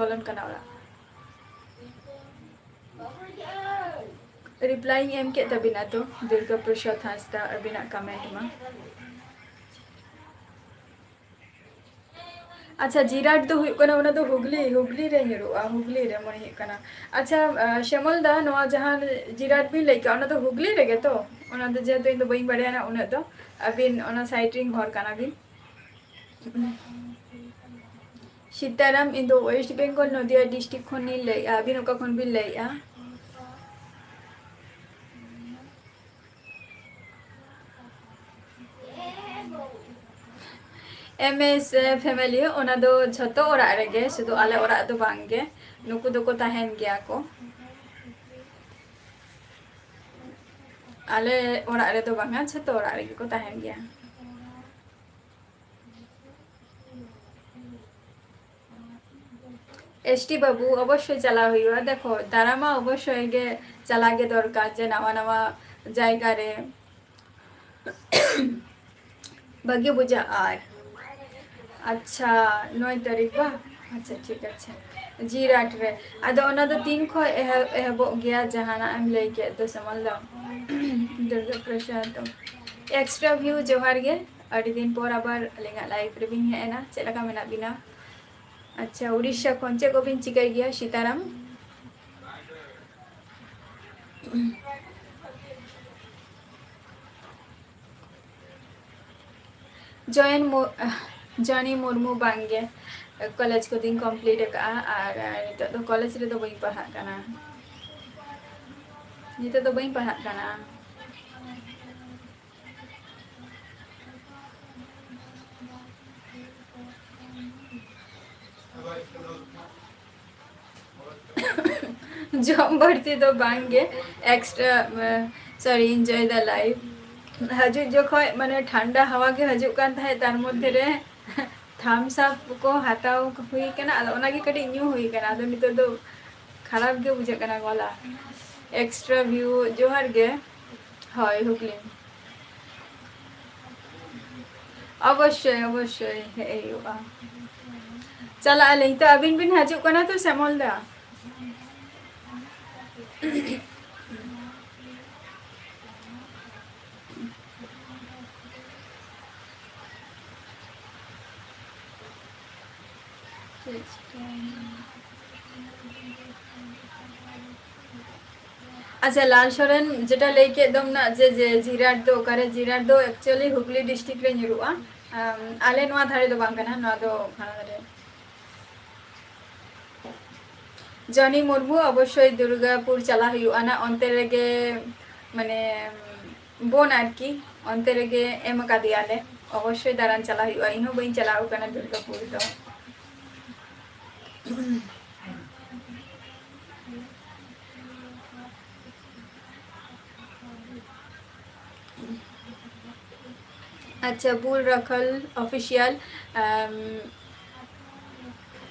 ᱵᱚᱞᱚᱱ ᱠᱟᱱᱟ ᱚᱲᱟᱜ᱾ ᱨᱤᱯᱞᱟᱭᱤᱧ ᱮᱢ ᱠᱮᱫ ᱛᱟᱵᱤᱱᱟ ᱛᱚ, ᱫᱩᱨᱜᱟ ᱯᱨᱚᱥᱟᱫᱽ ᱦᱟᱸᱥᱫᱟ, ᱟᱹᱵᱤᱱᱟᱜ ᱠᱚᱢᱮᱱᱴ ᱢᱟ᱾ ᱟᱪᱪᱷᱟ, ᱡᱤᱨᱟᱴ ᱫᱚ ᱦᱩᱭᱩᱜ ᱠᱟᱱᱟ, ᱚᱱᱟ ᱫᱚ ᱦᱩᱜᱽᱞᱤ, ᱦᱩᱜᱽᱞᱤ ᱨᱮ ᱧᱩᱨᱩᱜᱼᱟ, ᱦᱩᱜᱽᱞᱤ ᱨᱮ ᱢᱚᱱᱮ ᱦᱩᱭᱩᱜ ᱠᱟᱱᱟ᱾ ᱟᱪᱪᱷᱟ, ᱟ, ᱥᱮᱢᱚᱞ ᱫᱟ, ᱱᱚᱣᱟ ᱡᱟᱦᱟᱸ ᱡᱤᱨᱟᱴ ᱵᱤᱱ ᱞᱟᱹᱭ ᱠᱮᱜᱼᱟ, ᱚᱱᱟ ᱫᱚ ᱦᱩᱜᱽᱞᱤ ᱨᱮᱜᱮ ᱛᱚ? ᱚᱱᱟ ᱫᱚ ᱡᱮᱦᱮᱛᱩ ᱤᱧ ᱫᱚ ᱵᱟᱹᱧ ᱵᱟᱲᱟᱭᱟ ᱱᱟ ᱩᱱᱟᱹᱜ ᱫᱚ, ᱟᱹᱵᱤᱱ ᱚᱱᱟ ᱥᱟᱭᱤᱰ ᱨᱤᱱ ᱦᱚᱲ ᱠᱟᱱᱟ ᱵᱤᱱ᱾ ᱥᱤᱛᱟᱨᱟᱢ, ᱤᱧ ᱫᱚ ᱳᱭᱮᱥᱴ ᱵᱮᱝᱜᱚᱞ ᱱᱚᱫᱤᱭᱟ ᱰᱤᱥᱴᱨᱤᱠᱴ ᱠᱷᱚᱱᱤᱧ ᱞᱟᱹᱭᱮᱜᱼᱟ᱾ ᱟᱹᱵᱤᱱ ᱚᱠᱟ ᱠᱷᱚᱱ ᱵᱤᱱ ᱞᱟᱹᱭᱮᱜᱼᱟ? ᱮᱢ ᱮᱥ ᱯᱷᱮᱢᱮᱞᱤ, ᱚᱱᱟ ᱫᱚ ᱡᱷᱚᱛᱚ ᱚᱲᱟᱜ ᱨᱮᱜᱮ, ᱥᱩᱫᱷᱩ ᱟᱞᱮ ᱚᱲᱟᱜ ᱫᱚ ᱵᱟᱝ ᱜᱮ, ᱱᱩᱠᱩ ᱫᱚᱠᱚ ᱛᱟᱦᱮᱱ ᱜᱮᱭᱟ ᱠᱚ᱾ ᱟᱞᱮ ᱚᱲᱟᱜ ᱨᱮᱫᱚ ᱵᱟᱝᱟ, ᱡᱷᱚᱛᱚ ᱚᱲᱟᱜ ᱨᱮᱜᱮ ᱠᱚ ᱛᱟᱦᱮᱱ ᱜᱮᱭᱟ᱾ ᱮᱥ ᱴᱤ ᱵᱟᱹᱵᱩ, ᱚᱵᱚᱥᱥᱳᱭ ᱪᱟᱞᱟᱣ ᱦᱩᱭᱩᱜᱼᱟ᱾ ᱫᱮᱠᱷᱚ, ᱫᱟᱬᱟ ᱢᱟ ᱚᱵᱚᱥᱥᱳᱭ ᱜᱮ ᱪᱟᱞᱟᱜ ᱜᱮ ᱫᱚᱨᱠᱟᱨ, ᱡᱮ ᱱᱟᱣᱟ ᱱᱟᱣᱟ ᱡᱟᱭᱜᱟ ᱨᱮ᱾ ᱵᱷᱟᱜᱮ ᱵᱩᱡᱷᱟᱹᱜᱼᱟ᱾ ᱟᱨ ᱟᱪᱪᱷᱟ, ᱱᱚᱭ ᱛᱟᱹᱨᱤᱠᱷ ᱵᱟ? ᱟᱪᱪᱷᱟ, ᱴᱷᱤᱠ ᱟᱪᱷᱮ, ᱡᱤᱨᱟᱴ ᱨᱮ᱾ ᱟᱫᱚ ᱚᱱᱟ ᱫᱚ ᱛᱤᱱ ᱠᱷᱚᱱ ᱮᱦᱚᱵ, ᱮᱦᱚᱵᱚᱜ ᱜᱮᱭᱟ ᱡᱟᱦᱟᱱᱟᱜ ᱮᱢ ᱞᱟᱹᱭ ᱠᱮᱫ ᱫᱚ ᱥᱮᱢᱚᱞ ᱫᱟ? ᱫᱩᱨᱜᱟ ᱯᱨᱚᱥᱟᱫᱽ ᱫᱚ᱾ ᱮᱠᱥᱴᱨᱟ ᱵᱷᱤᱭᱩ, ᱡᱚᱦᱟᱨ ᱜᱮ, ᱟᱹᱰᱤ ᱫᱤᱱ ᱯᱚᱨ ᱟᱵᱟᱨ ᱟᱹᱞᱤᱧᱟᱜ ᱞᱟᱭᱤᱵᱷ ᱨᱮᱵᱤᱱ ᱦᱮᱡ ᱮᱱᱟ, ᱪᱮᱫ ᱞᱮᱠᱟ ᱢᱮᱱᱟᱜ ᱵᱤᱱᱟ? ᱟᱪᱪᱷᱟ, ᱩᱲᱤᱥᱥᱟ ᱠᱷᱚᱱ ᱪᱮᱫ ᱠᱚᱵᱤᱱ ᱪᱤᱠᱟᱹᱭ ᱜᱮᱭᱟ ᱥᱤᱛᱟᱨᱟᱢ? ᱡᱚᱭᱮᱱ ᱢᱩ-, ᱡᱚᱱᱤ ᱢᱩᱨᱢᱩ, ᱵᱟᱝᱜᱮ, ᱠᱚᱞᱮᱡᱽ ᱠᱚᱫᱚᱧ ᱠᱚᱢᱯᱞᱤᱴ ᱟᱠᱟᱫᱼᱟ ᱟᱨ ᱱᱤᱛᱚᱜ ᱫᱚ ᱠᱚᱞᱮᱡᱽ ᱨᱮᱫᱚ ᱵᱟᱹᱧ ᱯᱟᱲᱦᱟᱜ ᱠᱟᱱᱟ᱾ ᱱᱤᱛᱚᱜ ᱫᱚ ᱵᱟᱹᱧ ᱯᱟᱲᱦᱟᱜ ᱠᱟᱱᱟ᱾ ᱡᱚᱢ ᱵᱟᱹᱲᱛᱤ ᱫᱚ ᱵᱟᱝ ᱜᱮ, extra, A, sorry, enjoy the life᱾ ᱦᱤᱡᱩᱜ ᱡᱚᱠᱷᱚᱡ ᱢᱟᱱᱮ ᱴᱷᱟᱱᱰᱟ ᱦᱟᱣᱟ ᱜᱮ ᱦᱤᱡᱩᱜ ᱠᱟᱱ ᱛᱟᱦᱮᱸᱫ, ᱛᱟᱨ ᱢᱚᱫᱽᱫᱷᱮ ᱨᱮ ᱛᱷᱟᱢᱥ ᱟᱯ ᱠᱚ ᱦᱟᱛᱟᱣ ᱦᱩᱭ ᱠᱟᱱᱟ, ᱟᱫᱚ ᱚᱱᱟᱜᱮ ᱠᱟᱹᱴᱤᱡ ᱧᱩ ᱦᱩᱭ ᱠᱟᱱᱟ᱾ ᱟᱫᱚ ᱱᱤᱛᱚᱜ ᱫᱚ ᱠᱷᱟᱨᱟᱯ ᱜᱮ ᱵᱩᱡᱷᱟᱹᱜ ᱠᱟᱱᱟ ᱜᱚᱞᱟ᱾ ᱮᱠᱥᱴᱨᱟ ᱵᱷᱤᱭᱩ, ᱡᱚᱦᱟᱨ ᱜᱮ᱾ ᱦᱳᱭ, ᱦᱩᱜᱽᱞᱤ᱾ ᱚᱵᱚᱥᱥᱳᱭ, ᱚᱵᱚᱥᱥᱳᱭ ᱦᱮᱡ ᱦᱩᱭᱩᱜᱼᱟ᱾ ᱪᱟᱞᱟᱜ ᱟᱹᱞᱤᱧ ᱛᱚ, ᱟᱹᱵᱤᱱ ᱵᱤᱱ ᱦᱤᱡᱩᱜ ᱠᱟᱱᱟ ᱛᱚ, ᱥᱮᱢᱚᱞ ᱫᱟ? ᱟᱪᱪᱷᱟ, ᱞᱟᱞ ᱥᱚᱨᱮᱱ ᱡᱮᱴᱟ ᱞᱟᱹᱭ ᱠᱮᱫ ᱫᱚᱢ ᱱᱟ ᱡᱮ, ᱡᱮ ᱡᱤᱨᱟᱴ ᱫᱚ ᱚᱠᱟᱨᱮ? ᱡᱤᱨᱟᱴ ᱫᱚ actually ᱦᱩᱜᱽᱞᱤ district ᱨᱮ ᱧᱩᱨᱩᱜᱼᱟ᱾ ᱟᱢ, ᱟᱞᱮ ᱱᱚᱣᱟ ᱫᱷᱟᱨᱮ ᱫᱚ ᱵᱟᱝ ᱠᱟᱱᱟ, ᱱᱚᱣᱟ ᱫᱚ ᱦᱟᱱᱟ ᱫᱷᱟᱨᱮ᱾ ᱡᱚᱱᱤ ᱢᱩᱨᱢᱩ, ᱚᱵᱚᱥᱥᱳᱭ ᱫᱩᱨᱜᱟᱯᱩᱨ ᱪᱟᱞᱟᱜ ᱦᱩᱭᱩᱜᱼᱟ ᱱᱟ, ᱚᱱᱛᱮ ᱨᱮᱜᱮ ᱢᱟᱱᱮ ᱵᱳᱱ ᱟᱨᱠᱤ, ᱚᱱᱛᱮ ᱨᱮᱜᱮ ᱮᱢ ᱟᱠᱟᱫᱮᱭᱟᱞᱮ᱾ ᱚᱵᱚᱥᱥᱳᱭ ᱫᱟᱬᱟᱱ ᱪᱟᱞᱟᱜ ᱦᱩᱭᱩᱜᱼᱟ, ᱤᱧᱦᱚᱸ ᱵᱟᱹᱧ ᱪᱟᱞᱟᱣ ᱟᱠᱟᱱᱟ ᱫᱩᱨᱜᱟᱯᱩᱨ ᱫᱚ᱾ ᱟᱪᱪᱷᱟ, ᱵᱩᱞ ᱨᱟᱠᱷᱟᱞ ᱚᱯᱷᱤᱥᱤᱭᱟᱞ, ᱟᱢ,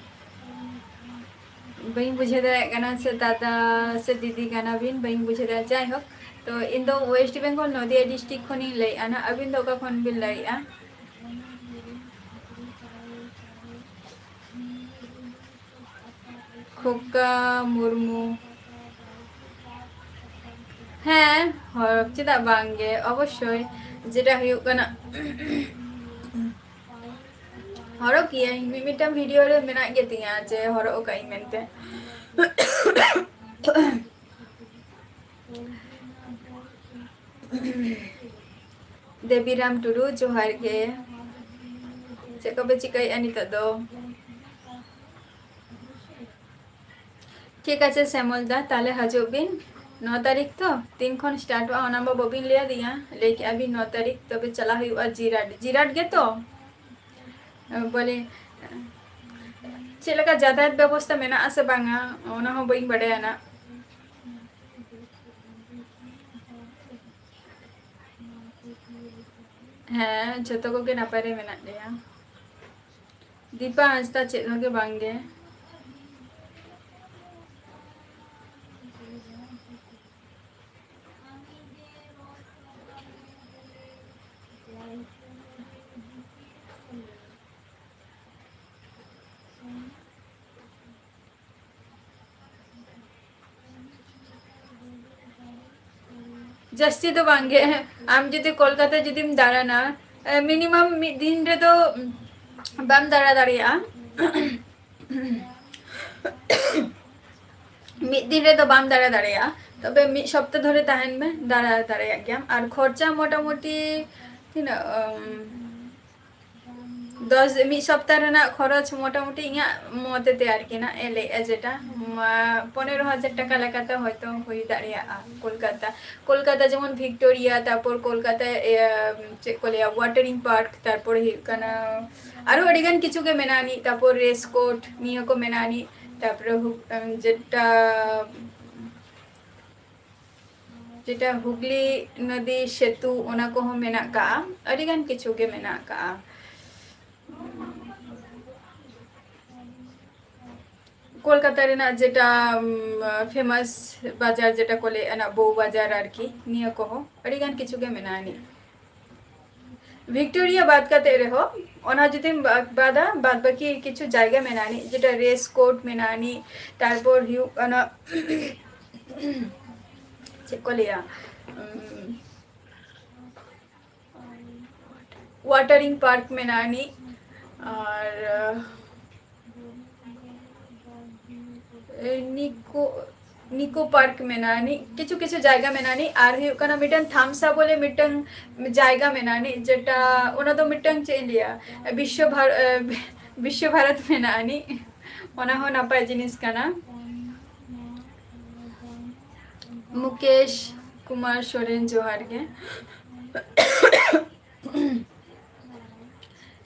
ᱵᱟᱹᱧ ᱵᱩᱡᱷᱟᱹᱣ ᱫᱟᱲᱮᱭᱟᱜ ᱠᱟᱱᱟ ᱥᱮ ᱫᱟᱫᱟ ᱥᱮ ᱫᱤᱫᱤ ᱠᱟᱱᱟ ᱵᱤᱱ, ᱵᱟᱹᱧ ᱵᱩᱡᱷᱟᱹᱣ ᱫᱟᱲᱮᱭᱟᱜᱼᱟ᱾ ᱡᱟᱭᱦᱳᱠ, ᱛᱚ ᱤᱧ ᱫᱚ ᱳᱭᱮᱥᱴ ᱵᱮᱝᱜᱚᱞ ᱱᱚᱫᱤᱭᱟ ᱰᱤᱥᱴᱨᱤᱠᱴ ᱠᱷᱚᱱᱤᱧ ᱞᱟᱹᱭᱮᱫᱼᱟ ᱱᱟ᱾ ᱟᱹᱵᱤᱱ ᱫᱚ ᱚᱠᱟ ᱠᱷᱚᱱ ᱵᱤᱱ ᱞᱟᱹᱭᱮᱫᱼᱟ? ᱠᱷᱳᱠᱟ ᱢᱩᱨᱢᱩ᱾ ᱦᱮᱸ, ᱦᱚᱨᱚᱜ ᱪᱮᱫᱟᱜ ᱵᱟᱝ ᱜᱮ, ᱚᱵᱚᱥᱥᱳᱭ᱾ ᱡᱮᱴᱟ ᱦᱩᱭᱩᱜ ᱠᱟᱱᱟ, ᱦᱚᱨᱚᱜ ᱜᱤᱭᱟᱹᱧ, ᱢᱤᱫ ᱢᱤᱫᱴᱟᱝ ᱵᱷᱤᱰᱤᱭᱳ ᱨᱮ ᱢᱮᱱᱟᱜ ᱜᱮᱛᱤᱧᱟ ᱡᱮ ᱦᱚᱨᱚᱜ ᱟᱠᱟᱫ ᱤᱧ ᱢᱮᱱᱛᱮ᱾ ᱫᱮᱵᱤᱨᱟᱢ ᱴᱩᱰᱩ, ᱡᱚᱦᱟᱨ ᱜᱮ᱾ ᱪᱮᱫ ᱠᱚᱯᱮ ᱪᱤᱠᱟᱹᱭᱮᱫᱼᱟ ᱱᱤᱛᱚᱜ ᱫᱚ? ᱴᱷᱤᱠ ᱟᱪᱷᱮ ᱥᱮᱢᱚᱞ ᱫᱟ, ᱛᱟᱦᱞᱮ ᱦᱤᱡᱩᱜ ᱵᱤᱱ᱾ ᱱᱚ ᱛᱟᱹᱨᱤᱠᱷ ᱛᱚ, ᱛᱤᱱ ᱠᱷᱚᱱ ᱥᱴᱟᱨᱴᱚᱜᱼᱟ ᱚᱱᱟ ᱢᱟ ᱵᱟᱹᱵᱤᱱ ᱞᱟᱹᱭ ᱟᱹᱫᱤᱧᱟ᱾ ᱞᱟᱹᱭ ᱠᱮᱜᱼᱟ ᱵᱤᱱ ᱱᱚ ᱛᱟᱹᱨᱤᱠᱷ, ᱛᱚᱵᱮ ᱪᱟᱞᱟᱜ ᱦᱩᱭᱩᱜᱼᱟ ᱡᱤᱨᱟᱴ᱾ ᱡᱤᱨᱟᱴ ᱜᱮᱛᱚ? ᱵᱚᱞᱮ, ᱪᱮᱫ ᱞᱮᱠᱟ ᱡᱟᱛᱟᱭᱟᱛ ᱵᱮᱵᱚᱥᱛᱟ ᱢᱮᱱᱟᱜᱼᱟ ᱥᱮ ᱵᱟᱝᱟ, ᱚᱱᱟ ᱦᱚᱸ ᱵᱟᱹᱧ ᱵᱟᱰᱟᱭᱟ ᱱᱟᱜ᱾ ᱦᱮᱸ, ᱡᱷᱚᱛᱚ ᱠᱚᱜᱮ ᱱᱟᱯᱟᱭ ᱨᱮ ᱢᱮᱱᱟᱜ ᱞᱮᱭᱟ᱾ ᱫᱤᱯᱟ ᱦᱟᱸᱥᱫᱟ ᱪᱮᱫ ᱦᱚᱸ ᱜᱮ ᱵᱟᱝ ᱜᱮ᱾ ᱡᱟᱹᱥᱛᱤ ᱫᱚ ᱵᱟᱝ ᱜᱮ᱾ ᱟᱢ ᱡᱩᱫᱤ ᱠᱳᱞᱠᱟᱛᱟ ᱡᱩᱫᱤᱢ ᱫᱟᱬᱟᱱᱟ, ᱮ, minimum ᱢᱤᱫ ᱫᱤᱱ ᱨᱮᱫᱚ ᱵᱟᱢ ᱫᱟᱬᱟ ᱫᱟᱲᱮᱭᱟᱜᱼᱟ᱾ ᱢᱤᱫ ᱫᱤᱱ ᱨᱮᱫᱚ ᱵᱟᱢ ᱫᱟᱬᱟ ᱫᱟᱲᱮᱭᱟᱜᱼᱟ, ᱛᱚᱵᱮ ᱢᱤᱫ ᱥᱚᱯᱛᱟ ᱫᱷᱚᱨᱮ ᱛᱟᱦᱮᱱ ᱢᱮ, ᱫᱟᱬᱟ ᱫᱟᱲᱮᱭᱟᱜ ᱜᱮᱭᱟᱢ᱾ ᱟᱨ ᱠᱷᱚᱨᱪᱟ ᱢᱚᱴᱟᱢᱩᱴᱤ ᱛᱤᱱᱟᱹᱜ, ᱩᱢ, ᱫᱚᱥ, ᱢᱤᱫ ᱥᱚᱯᱛᱟ ᱨᱮᱱᱟᱜ ᱠᱷᱚᱨᱚᱪ ᱢᱚᱴᱟᱢᱩᱴᱤ ᱤᱧᱟᱹᱜ ᱢᱚᱛᱮ ᱛᱮ ᱟᱨᱠᱤ ᱱᱟᱜ ᱮ ᱞᱟᱹᱭᱮᱜᱼᱟ, ᱡᱮᱴᱟ, ᱢᱟ, ᱯᱚᱱᱮᱨᱚ ᱦᱟᱡᱟᱨ ᱴᱟᱠᱟ ᱞᱮᱠᱟᱛᱮ ᱦᱚᱭᱛᱳ ᱦᱩᱭ ᱫᱟᱲᱮᱭᱟᱜᱼᱟ ᱠᱳᱞᱠᱟᱛᱟ᱾ ᱠᱳᱞᱠᱟᱛᱟ ᱡᱮᱢᱚᱱ ᱵᱷᱤᱠᱴᱳᱨᱤᱭᱟ, ᱛᱟᱨᱯᱚᱨ ᱠᱳᱞᱠᱟᱛᱟ, ᱤᱭᱟᱹ, ᱪᱮᱫ ᱠᱚ ᱞᱟᱹᱭᱟ, ᱳᱣᱟᱴᱟᱨᱤᱝ ᱯᱟᱨᱠ, ᱛᱟᱨᱯᱚᱨ ᱦᱩᱭᱩᱜ ᱠᱟᱱᱟ ᱟᱨᱚ ᱟᱹᱰᱤᱜᱟᱱ ᱠᱤᱪᱷᱩ ᱜᱮ ᱢᱮᱱᱟᱜ ᱟᱹᱱᱤᱡ, ᱛᱟᱨᱯᱚᱨ ᱨᱮᱥ ᱠᱳᱨᱴ ᱱᱤᱭᱟᱹ ᱠᱚ ᱢᱮᱱᱟᱜ ᱟᱹᱱᱤᱡ, ᱛᱟᱨᱯᱚᱨᱮ ᱦᱩ-, ᱮᱢ, ᱡᱮᱴᱟ ᱡᱮᱴᱟ ᱦᱩᱜᱽᱞᱤ ᱱᱚᱫᱤ ᱥᱮᱛᱩ, ᱚᱱᱟ ᱠᱚᱦᱚᱸ ᱢᱮᱱᱟᱜ ᱠᱟᱜᱼᱟ, ᱟᱹᱰᱤᱜᱟᱱ ᱠᱤᱪᱷᱩ ᱜᱮ ᱢᱮᱱᱟᱜ ᱠᱟᱜᱼᱟ᱾ ᱠᱳᱞᱠᱟᱛᱟ ᱨᱮᱱᱟᱜ ᱡᱮᱴᱟ, ᱩᱢ, famous ᱵᱟᱡᱟᱨ ᱡᱮᱴᱟ ᱠᱚ ᱞᱟᱹᱭᱮᱫ ᱚᱱᱟ ᱵᱳᱣ ᱵᱟᱡᱟᱨ ᱟᱨᱠᱤ, ᱱᱤᱭᱟᱹ ᱠᱚᱦᱚᱸ ᱟᱹᱰᱤᱜᱟᱱ ᱠᱤᱪᱷᱩ ᱜᱮ ᱢᱮᱱᱟᱜᱼᱟ ᱟᱹᱱᱤᱡ᱾ ᱵᱷᱤᱠᱴᱳᱨᱤᱭᱟ ᱵᱟᱫ ᱠᱟᱛᱮ ᱨᱮᱦᱚᱸ, ᱚᱱᱟ ᱡᱩᱫᱤᱢ ᱵᱟ-, ᱵᱟᱫᱟ, ᱵᱟᱫ ᱵᱟᱹᱠᱤ ᱠᱤᱪᱷᱩ ᱡᱟᱭᱜᱟ ᱢᱮᱱᱟᱜᱼᱟ ᱟᱹᱱᱤᱡ, ᱡᱮᱴᱟ ᱨᱮᱥ ᱠᱳᱨᱴ ᱢᱮᱱᱟᱜᱼᱟ ᱟᱹᱱᱤᱡ, ᱛᱟᱨᱯᱚᱨ ᱦᱩᱭᱩᱜ ᱠᱟᱱᱟ ᱪᱮᱫ ᱠᱚ ᱞᱟᱹᱭᱟ, ᱩᱢ, ᱳᱣᱟᱴᱟᱨᱤᱝ ᱯᱟᱨᱠ ᱢᱮᱱᱟᱜᱼᱟ ᱟᱹᱱᱤᱡ, ᱟᱨ, ᱮ, ᱱᱤᱠᱳ, ᱱᱤᱠᱳ ᱯᱟᱨᱠ ᱢᱮᱱᱟᱜᱼᱟ ᱟᱹᱱᱤᱡ, ᱠᱤᱪᱷᱩ ᱠᱤᱪᱷᱩ ᱡᱟᱭᱜᱟ ᱢᱮᱱᱟᱜᱼᱟ ᱟᱹᱱᱤᱡ᱾ ᱟᱨ ᱦᱩᱭᱩᱜ ᱠᱟᱱᱟ ᱢᱤᱫᱴᱟᱝ ᱛᱷᱟᱢᱥᱟ ᱵᱚᱞᱮ ᱢᱤᱫᱴᱟᱝ ᱡᱟᱭᱜᱟ ᱢᱮᱱᱟᱜᱼᱟ ᱟᱹᱱᱤᱡ, ᱡᱮᱴᱟ, ᱚᱱᱟ ᱫᱚ ᱢᱤᱫᱴᱟᱝ, ᱪᱮᱫ ᱤᱧ ᱞᱟᱹᱭᱟ, ᱵᱤᱥᱥᱚ ᱵᱷᱟᱨ-, ᱮ, ᱵᱤᱥᱥᱚ ᱵᱷᱟᱨᱚᱛ ᱢᱮᱱᱟᱜᱼᱟ ᱟᱹᱱᱤᱡ, ᱚᱱᱟ ᱦᱚᱸ ᱱᱟᱯᱟᱭ ᱡᱤᱱᱤᱥ ᱠᱟᱱᱟ᱾ ᱢᱩᱠᱮᱥ ᱠᱩᱢᱟᱨ ᱥᱚᱨᱮᱱ, ᱡᱚᱦᱟᱨ ᱜᱮ᱾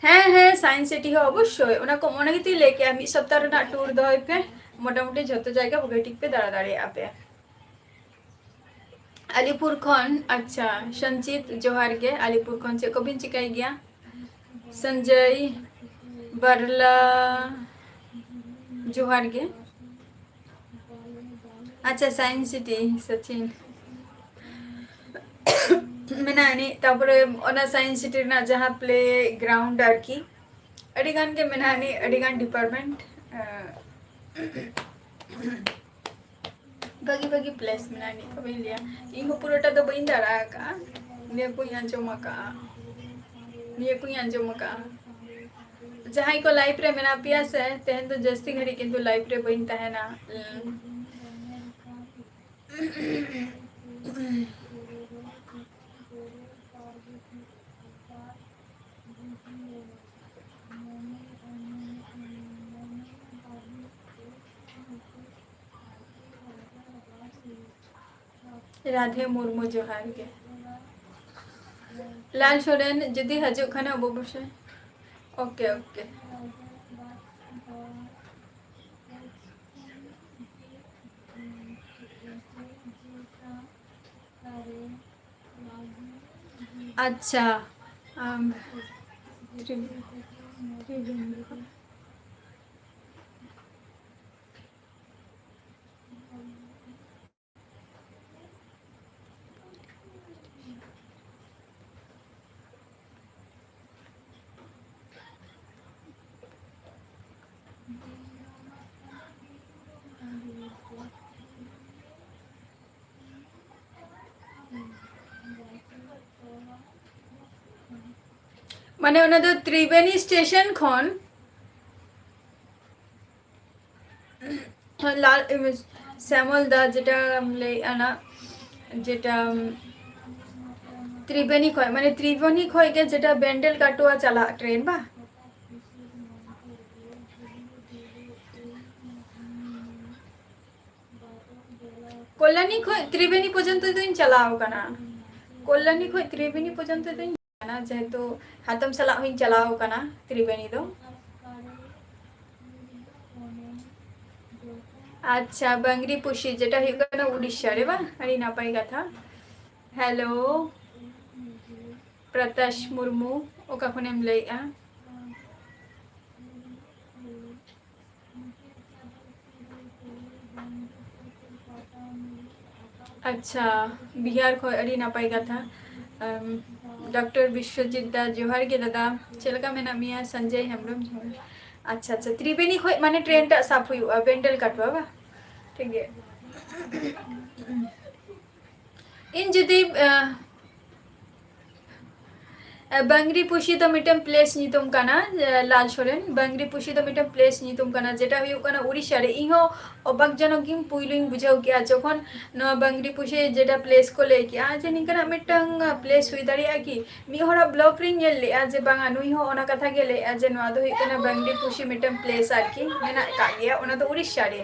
ᱦᱮᱸ, ᱦᱮᱸ, ᱥᱟᱭᱮᱱᱥ ᱥᱤᱴᱤ ᱦᱚᱸ ᱚᱵᱚᱥᱥᱳᱭ, ᱚᱱᱟ ᱠᱚ, ᱚᱱᱟ ᱜᱮᱛᱚᱧ ᱞᱟᱹᱭ ᱠᱮᱜᱼᱟ, ᱢᱤᱫ ᱥᱚᱯᱛᱟ ᱨᱮᱱᱟᱜ ᱴᱩᱨ ᱫᱚᱦᱚᱭ ᱯᱮ, ᱢᱚᱴᱟᱢᱩᱴᱤ ᱡᱷᱚᱛᱚ ᱡᱟᱭᱜᱟ ᱵᱷᱟᱜᱮ ᱴᱷᱤᱠ ᱯᱮ ᱫᱟᱬᱟ ᱫᱟᱲᱮᱭᱟᱜᱼᱟ ᱯᱮ᱾ ᱟᱞᱤᱯᱩᱨ ᱠᱷᱚᱱ, ᱟᱪᱪᱷᱟ, ᱥᱚᱧᱪᱤᱛ, ᱡᱚᱦᱟᱨ ᱜᱮ᱾ ᱟᱞᱤᱯᱩᱨ ᱠᱷᱚᱱ ᱪᱮᱫ ᱠᱚᱵᱤᱱ ᱪᱤᱠᱟᱹᱭ ᱜᱮᱭᱟ? ᱥᱚᱧᱡᱚᱭ ᱵᱟᱨᱞᱟ, ᱡᱚᱦᱟᱨ ᱜᱮ᱾ ᱟᱪᱪᱷᱟ, ᱥᱟᱭᱮᱱᱥ ᱥᱤᱴᱤ, ᱥᱚᱪᱤᱱ᱾ ᱢᱮᱱᱟᱜ ᱟᱹᱱᱤᱡ, ᱛᱟᱯᱚᱨᱮ ᱚᱱᱟ ᱥᱟᱭᱮᱱᱥ ᱥᱤᱴᱤ ᱨᱮᱱᱟᱜ ᱡᱟᱦᱟᱸ ᱯᱞᱮ ᱜᱨᱟᱣᱩᱱᱰ ᱟᱨᱠᱤ, ᱟᱹᱰᱤ ᱜᱟᱱ ᱜᱮ ᱢᱮᱱᱟᱜ ᱟᱹᱱᱤᱡ, ᱟᱹᱰᱤ ᱜᱟᱱ ᱰᱤᱯᱟᱨᱴᱢᱮᱱᱴ᱾ ᱵᱷᱟᱹᱜᱤ ᱵᱷᱟᱹᱜᱤ ᱯᱞᱮᱥ ᱢᱮᱱᱟᱜᱼᱟ, ᱱᱤᱛ ᱦᱚᱸ ᱵᱟᱹᱧ ᱞᱟᱹᱭᱟ᱾ ᱤᱧ ᱦᱚᱸ ᱯᱩᱨᱟᱹᱴᱟ ᱫᱚ ᱵᱟᱹᱧ ᱫᱟᱬᱟ ᱟᱠᱟᱫᱼᱟ, ᱱᱤᱭᱟᱹ ᱠᱚᱧ ᱟᱸᱡᱚᱢ ᱟᱠᱟᱫᱼᱟ, ᱱᱤᱭᱟᱹ ᱠᱚᱧ ᱟᱸᱡᱚᱢ ᱟᱠᱟᱫᱼᱟ᱾ ᱡᱟᱦᱟᱸᱭ ᱠᱚ ᱞᱟᱭᱤᱵᱷ ᱨᱮ ᱢᱮᱱᱟᱜ ᱯᱮᱭᱟ ᱥᱮ, ᱛᱮᱦᱮᱧ ᱫᱚ ᱡᱟᱹᱥᱛᱤ ᱜᱷᱟᱹᱲᱤᱡ ᱠᱤᱱᱛᱩ ᱞᱟᱭᱤᱵᱷ ᱨᱮ ᱵᱟᱹᱧ ᱛᱟᱦᱮᱱᱟ᱾ ᱨᱟᱫᱷᱮ ᱢᱩᱨᱢᱩ, ᱡᱚᱦᱟᱨ ᱜᱮ᱾ ᱞᱟᱞ ᱥᱚᱨᱮᱱ ᱡᱩᱫᱤ ᱦᱤᱡᱩᱜ ᱠᱷᱟᱱᱮ ᱚᱵᱚᱥᱥᱳᱭ᱾ Okay, okay. ᱟᱪᱪᱷᱟ, ᱟᱢ, ᱛᱨᱤ-, ᱛᱨᱤᱵᱮᱱᱤ ᱠᱷᱚᱱ᱾ ᱢᱟᱱᱮ ᱚᱱᱟ ᱫᱚ ᱛᱨᱤᱵᱮᱱᱤ ᱥᱴᱮᱥᱚᱱ ᱠᱷᱚᱱ ᱞᱟᱞ, ᱥᱮᱢᱚᱞ ᱫᱟ ᱡᱮᱴᱟᱢ ᱞᱟᱹᱭᱮᱫᱼᱟ ᱱᱟ, ᱡᱮᱴᱟ ᱛᱨᱤᱵᱮᱱᱤ ᱠᱷᱚᱡ, ᱢᱟᱱᱮ ᱛᱨᱤᱵᱮᱱᱤ ᱠᱷᱚᱡ ᱜᱮ ᱡᱮᱴᱟ ᱵᱮᱱᱰᱮᱞ ᱠᱟᱴᱩᱣᱟ ᱪᱟᱞᱟᱜ ᱴᱨᱮᱱ ᱵᱟ? ᱠᱚᱞᱭᱟᱱᱤ ᱠᱷᱚᱡ ᱛᱨᱤᱵᱮᱱᱤ ᱯᱚᱨᱡᱚᱱᱛᱚ ᱫᱚᱧ ᱪᱟᱞᱟᱣ ᱠᱟᱱᱟ, ᱠᱚᱞᱭᱟᱱᱤ ᱠᱷᱚᱡ ᱛᱨᱤᱵᱮᱱᱤ ᱯᱚᱨᱡᱚᱱᱛᱚ ᱫᱚᱧ ᱠᱟᱱᱟ, ᱡᱮᱦᱮᱛᱩ ᱦᱟᱛᱚᱢ ᱥᱟᱞᱟᱜ ᱦᱚᱸᱧ ᱪᱟᱞᱟᱣ ᱠᱟᱱᱟ ᱛᱨᱤᱵᱮᱱᱤ ᱫᱚ᱾ ᱟᱪᱪᱷᱟ, ᱵᱟᱝᱨᱤ ᱯᱩᱥᱤ, ᱡᱮᱴᱟ ᱦᱩᱭᱩᱜ ᱠᱟᱱᱟ ᱩᱲᱤᱥᱥᱟ ᱨᱮ, ᱵᱟᱝ? ᱟᱹᱰᱤ ᱱᱟᱯᱟᱭ ᱠᱟᱛᱷᱟ᱾ ᱦᱮᱞᱳ, ᱯᱨᱚᱛᱟᱥ ᱢᱩᱨᱢᱩ, ᱚᱠᱟ ᱠᱷᱚᱱᱮᱢ ᱞᱟᱹᱭᱮᱜᱼᱟ? ᱟᱪᱪᱷᱟ, ᱵᱤᱦᱟᱨ ᱠᱷᱚᱱ, ᱟᱹᱰᱤ ᱱᱟᱯᱟᱭ ᱠᱟᱛᱷᱟ᱾ ᱟᱢ, ᱰᱚᱠᱴᱚᱨ ᱵᱤᱥᱣᱚᱡᱤᱛ ᱫᱟ, ᱡᱚᱦᱟᱨ ᱜᱮ ᱫᱟᱫᱟ, ᱪᱮᱫ ᱞᱮᱠᱟ ᱢᱮᱱᱟᱜ ᱢᱮᱭᱟ? ᱥᱚᱧᱡᱚᱭ ᱦᱮᱢᱵᱨᱚᱢ, ᱡᱚᱦᱟᱨ᱾ ᱟᱪᱪᱷᱟ, ᱟᱪᱪᱷᱟ, ᱛᱨᱤᱵᱮᱱᱤ ᱠᱷᱚᱱ ᱢᱟᱱᱮ ᱴᱨᱮᱱ ᱴᱟᱜ ᱥᱟᱵ ᱦᱩᱭᱩᱜᱼᱟ, ᱵᱮᱱᱰᱮᱞ ᱠᱟᱴᱣᱟ ᱵᱟ? ᱴᱷᱤᱠ ᱜᱮᱭᱟ᱾ ᱤᱧ ᱡᱩᱫᱤ, ᱟᱸ, ᱵᱟᱝᱨᱤ ᱯᱩᱥᱤ ᱫᱚ ᱢᱤᱫᱴᱮᱱ ᱯᱞᱮᱥ ᱧᱩᱛᱩᱢ ᱠᱟᱱᱟ, ᱞᱟᱞ ᱥᱚᱨᱮᱱ, ᱵᱟᱝᱨᱤ ᱯᱩᱥᱤ ᱫᱚ ᱢᱤᱫᱴᱮᱱ ᱯᱞᱮᱥ ᱧᱩᱛᱩᱢ ᱠᱟᱱᱟ, ᱡᱮᱴᱟ ᱦᱩᱭᱩᱜ ᱠᱟᱱᱟ ᱩᱲᱤᱥᱥᱟ ᱨᱮ᱾ ᱤᱧᱦᱚᱸ ᱚᱵᱟᱠ ᱡᱚᱱᱚᱠ ᱜᱤᱧ ᱯᱩᱭᱞᱩᱧ ᱵᱩᱡᱷᱟᱹᱣ ᱠᱮᱜᱼᱟ ᱡᱚᱠᱷᱚᱱ ᱱᱚᱣᱟ ᱵᱟᱝᱨᱤ ᱯᱩᱥᱤ ᱡᱮᱴᱟ ᱯᱞᱮᱥ ᱠᱚ ᱞᱟᱹᱭ ᱠᱮᱜᱼᱟ, ᱡᱮ ᱱᱤᱝᱠᱟᱱᱟᱜ ᱢᱤᱫᱴᱟᱝ ᱯᱞᱮᱥ ᱦᱩᱭ ᱫᱟᱲᱮᱭᱟᱜᱼᱟ ᱠᱤ? ᱢᱤᱫ ᱦᱚᱲᱟᱜ ᱵᱞᱚᱜ ᱨᱤᱧ ᱧᱮᱞ ᱞᱮᱜᱼᱟ ᱡᱮ ᱵᱟᱝᱟ, ᱱᱩᱭ ᱦᱚᱸ ᱚᱱᱟ ᱠᱟᱛᱷᱟ ᱜᱮ ᱞᱟᱹᱭᱮᱜᱼᱟ ᱡᱮ ᱱᱚᱣᱟ ᱫᱚ ᱦᱩᱭᱩᱜ ᱠᱟᱱᱟ ᱵᱟᱝᱨᱤ ᱯᱩᱥᱤ ᱢᱤᱫᱴᱟᱝ ᱯᱞᱮᱥ ᱟᱨᱠᱤ ᱢᱮᱱᱟᱜ ᱟᱠᱟᱫ ᱜᱮᱭᱟ, ᱚᱱᱟ ᱫᱚ ᱩᱲᱤᱥᱥᱟ ᱨᱮ᱾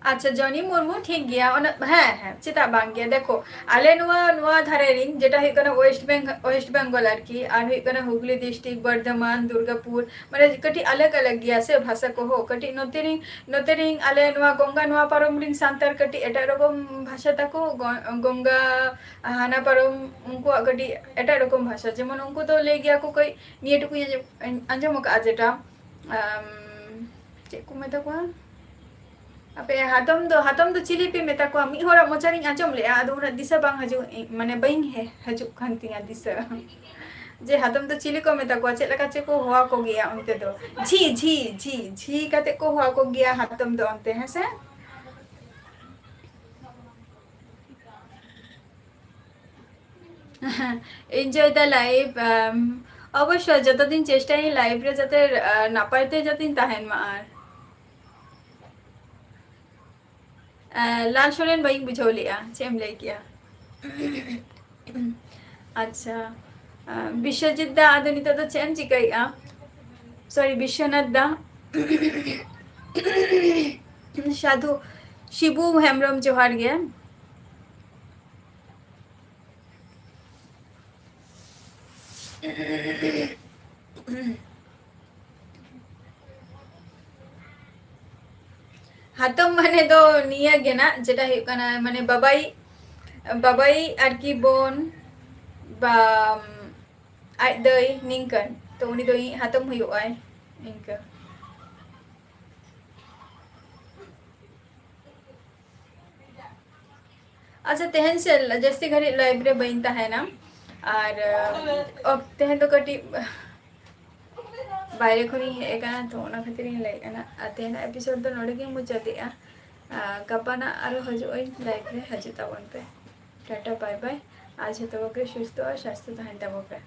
ᱟᱪᱪᱷᱟ, ᱡᱚᱱᱤ ᱢᱩᱨᱢᱩ, ᱴᱷᱤᱠ ᱜᱮᱭᱟ, ᱚᱱᱟ, ᱦᱮᱸ, ᱦᱮᱸ, ᱪᱮᱫᱟᱜ ᱵᱟᱝ ᱜᱮ? ᱫᱮᱠᱷᱚ, ᱟᱞᱮ ᱱᱚᱣᱟ, ᱱᱚᱣᱟ ᱫᱷᱟᱨᱮ ᱨᱤᱧ, ᱡᱮᱴᱟ ᱦᱩᱭᱩᱜ ᱠᱟᱱᱟ ᱳᱭᱮᱥᱴ ᱵᱮᱝᱜ-, ᱳᱭᱮᱥᱴ ᱵᱮᱝᱜᱚᱞ ᱟᱨᱠᱤ, ᱟᱨ ᱦᱩᱭᱩᱜ ᱠᱟᱱᱟ ᱦᱩᱜᱽᱞᱤ ᱰᱤᱥᱴᱨᱤᱠᱴ, ᱵᱚᱨᱫᱷᱚᱢᱟᱱ, ᱫᱩᱨᱜᱟᱯᱩᱨ, ᱢᱟᱱᱮ ᱠᱟᱹᱴᱤᱡ ᱟᱞᱟᱜᱽ ᱟᱞᱟᱜᱽ ᱜᱮᱭᱟ ᱥᱮ ᱵᱷᱟᱥᱟ ᱠᱚᱦᱚᱸ᱾ ᱠᱟᱹᱴᱤᱡ ᱱᱚᱛᱮ ᱨᱤᱧ, ᱱᱚᱛᱮ ᱨᱤᱧ, ᱟᱞᱮ ᱱᱚᱣᱟ ᱜᱚᱝᱜᱟ ᱱᱚᱣᱟ ᱯᱟᱨᱚᱢ ᱨᱤᱧ ᱥᱟᱱᱛᱟᱲ ᱠᱟᱹᱴᱤᱡ ᱮᱴᱟᱜ ᱨᱚᱠᱚᱢ ᱵᱷᱟᱥᱟ ᱛᱟᱠᱚ, ᱜᱚ-, ᱜᱚᱝᱜᱟ ᱦᱟᱱᱟ ᱯᱟᱨᱚᱢ ᱩᱱᱠᱩᱣᱟᱜ ᱠᱟᱹᱴᱤᱡ ᱮᱴᱟᱜ ᱨᱚᱠᱚᱢ ᱵᱷᱟᱥᱟ᱾ ᱡᱮᱢᱚᱱ ᱩᱱᱠᱩ ᱫᱚ ᱞᱟᱹᱭ ᱜᱮᱭᱟ ᱠᱚ ᱠᱟᱹᱡ, ᱱᱤᱭᱟᱹ ᱴᱩᱠᱩᱧ ᱟᱸᱡᱚᱢ, ᱟᱸᱡᱚᱢ ᱟᱠᱟᱫᱼᱟ ᱡᱮᱴᱟ, ᱟᱢ, ᱪᱮᱫ ᱠᱚ ᱢᱮᱛᱟ ᱠᱚᱣᱟ? ᱟᱯᱮ ᱦᱟᱛᱚᱢ ᱫᱚ, ᱦᱟᱛᱚᱢ ᱫᱚ ᱪᱤᱞᱤ ᱯᱮ ᱢᱮᱛᱟ ᱠᱚᱣᱟ? ᱢᱤᱫ ᱦᱚᱲᱟᱜ ᱢᱚᱪᱟ ᱨᱤᱧ ᱟᱸᱡᱚᱢ ᱞᱮᱜᱼᱟ, ᱟᱫᱚ ᱩᱱᱟᱹᱜ ᱫᱤᱥᱟᱹ ᱵᱟᱝ ᱦᱤᱡᱩᱜ, ᱢᱟᱱᱮ ᱵᱟᱹᱧ ᱦᱮ-, ᱦᱤᱡᱩᱜ ᱠᱟᱱ ᱛᱤᱧᱟ ᱫᱤᱥᱟᱹ᱾ ᱡᱮ ᱦᱟᱛᱚᱢ ᱫᱚ ᱪᱤᱞᱤ ᱠᱚ ᱢᱮᱛᱟ ᱠᱚᱣᱟ, ᱪᱮᱫ ᱞᱮᱠᱟ ᱪᱮᱫ ᱠᱚ ᱦᱚᱦᱚ ᱟᱠᱚ ᱜᱮᱭᱟ ᱚᱱᱛᱮ ᱫᱚ? ᱡᱷᱤ, ᱡᱷᱤ, ᱡᱷᱤ, ᱡᱷᱤ ᱠᱟᱛᱮ ᱠᱚ ᱦᱚᱦᱚ ᱟᱠᱚ ᱜᱮᱭᱟ ᱦᱟᱛᱚᱢ ᱫᱚ ᱚᱱᱛᱮ, ᱦᱮᱸ ᱥᱮ? Enjoy the life, ᱟᱢ, ᱚᱵᱚᱥᱥᱳᱭ ᱡᱚᱛᱚ ᱫᱤᱱ ᱪᱮᱥᱴᱟᱭᱟᱹᱧ life ᱨᱮ ᱡᱟᱛᱮ, ᱟ, ᱱᱟᱯᱟᱭ ᱛᱮ ᱡᱟᱛᱮᱧ ᱛᱟᱦᱮᱱ ᱢᱟ᱾ ᱟᱨ, ᱟ, ᱞᱟᱞ ᱥᱚᱨᱮᱱ, ᱵᱟᱹᱧ ᱵᱩᱡᱷᱟᱹᱣ ᱞᱮᱜᱼᱟ, ᱪᱮᱫ ᱮᱢ ᱞᱟᱹᱭ ᱠᱮᱜᱼᱟ? ᱟᱪᱪᱷᱟ, ᱟ, ᱵᱤᱥᱥᱚᱡᱤᱛ ᱫᱟ, ᱟᱫᱚ ᱱᱤᱛᱚᱜ ᱫᱚ ᱪᱮᱫ ᱮᱢ ᱪᱤᱠᱟᱹᱭᱮᱜᱼᱟ? Sorry, ᱵᱤᱥᱥᱚᱱᱟᱛᱷ ᱫᱟ᱾ ᱥᱟᱹᱫᱷᱩ ᱥᱤᱵᱩ ᱦᱮᱢᱵᱨᱚᱢ, ᱡᱚᱦᱟᱨ ᱜᱮ᱾ ᱦᱟᱛᱚᱢ ᱢᱟᱱᱮ ᱫᱚ ᱱᱤᱭᱟᱹ ᱜᱮ ᱱᱟᱜ, ᱡᱮᱴᱟ ᱦᱩᱭᱩᱜ ᱠᱟᱱᱟ, ᱢᱟᱱᱮ ᱵᱟᱵᱟᱭᱤᱡ, ᱵᱟᱵᱟᱭᱤᱡ ᱟᱨᱠᱤ ᱵᱳᱱ ᱵᱟ ᱟᱡ ᱫᱟᱹᱭ ᱱᱤᱝᱠᱟᱹᱱ, ᱛᱚ ᱩᱱᱤ ᱫᱚ ᱤᱧ ᱦᱟᱛᱚᱢ ᱦᱩᱭᱩᱜᱼᱟᱭ ᱱᱤᱝᱠᱟᱹ᱾ ᱟᱪᱪᱷᱟ, ᱛᱮᱦᱮᱧ ᱥᱮ ᱡᱟᱹᱥᱛᱤ ᱜᱷᱟᱹᱲᱤᱡ live ᱨᱮ ᱵᱟᱹᱧ ᱛᱟᱦᱮᱱᱟ, ᱟᱨ ᱚᱠ-, ᱛᱮᱦᱮᱧ ᱫᱚ ᱠᱟᱹᱴᱤᱡ ᱵᱟᱭᱨᱮ ᱠᱷᱚᱱᱤᱧ ᱦᱮᱡ ᱟᱠᱟᱱᱟ, ᱛᱚ ᱚᱱᱟ ᱠᱷᱟᱹᱛᱤᱨ ᱤᱧ ᱞᱟᱹᱭᱮᱫ ᱠᱟᱱᱟ᱾ ᱟᱨ ᱛᱮᱦᱮᱧᱟᱜ episode ᱫᱚ ᱱᱚᱰᱮ ᱜᱤᱧ ᱢᱩᱪᱟᱹᱫᱮᱜᱼᱟ᱾ ᱟᱨ ᱜᱟᱯᱟ ᱱᱟᱜ ᱟᱨᱚ ᱦᱤᱡᱩᱜ ᱟᱹᱧ live ᱨᱮ, ᱦᱤᱡᱩᱜ ᱛᱟᱵᱚᱱ ᱯᱮ᱾ Tata, bye bye᱾ ᱟᱨ ᱡᱷᱚᱛᱚ ᱠᱚᱜᱮ ᱥᱩᱥᱛᱷᱚ ᱟᱨ ᱥᱟᱥᱛᱷᱚ ᱛᱟᱦᱮᱱ ᱛᱟᱵᱚᱱ ᱯᱮ᱾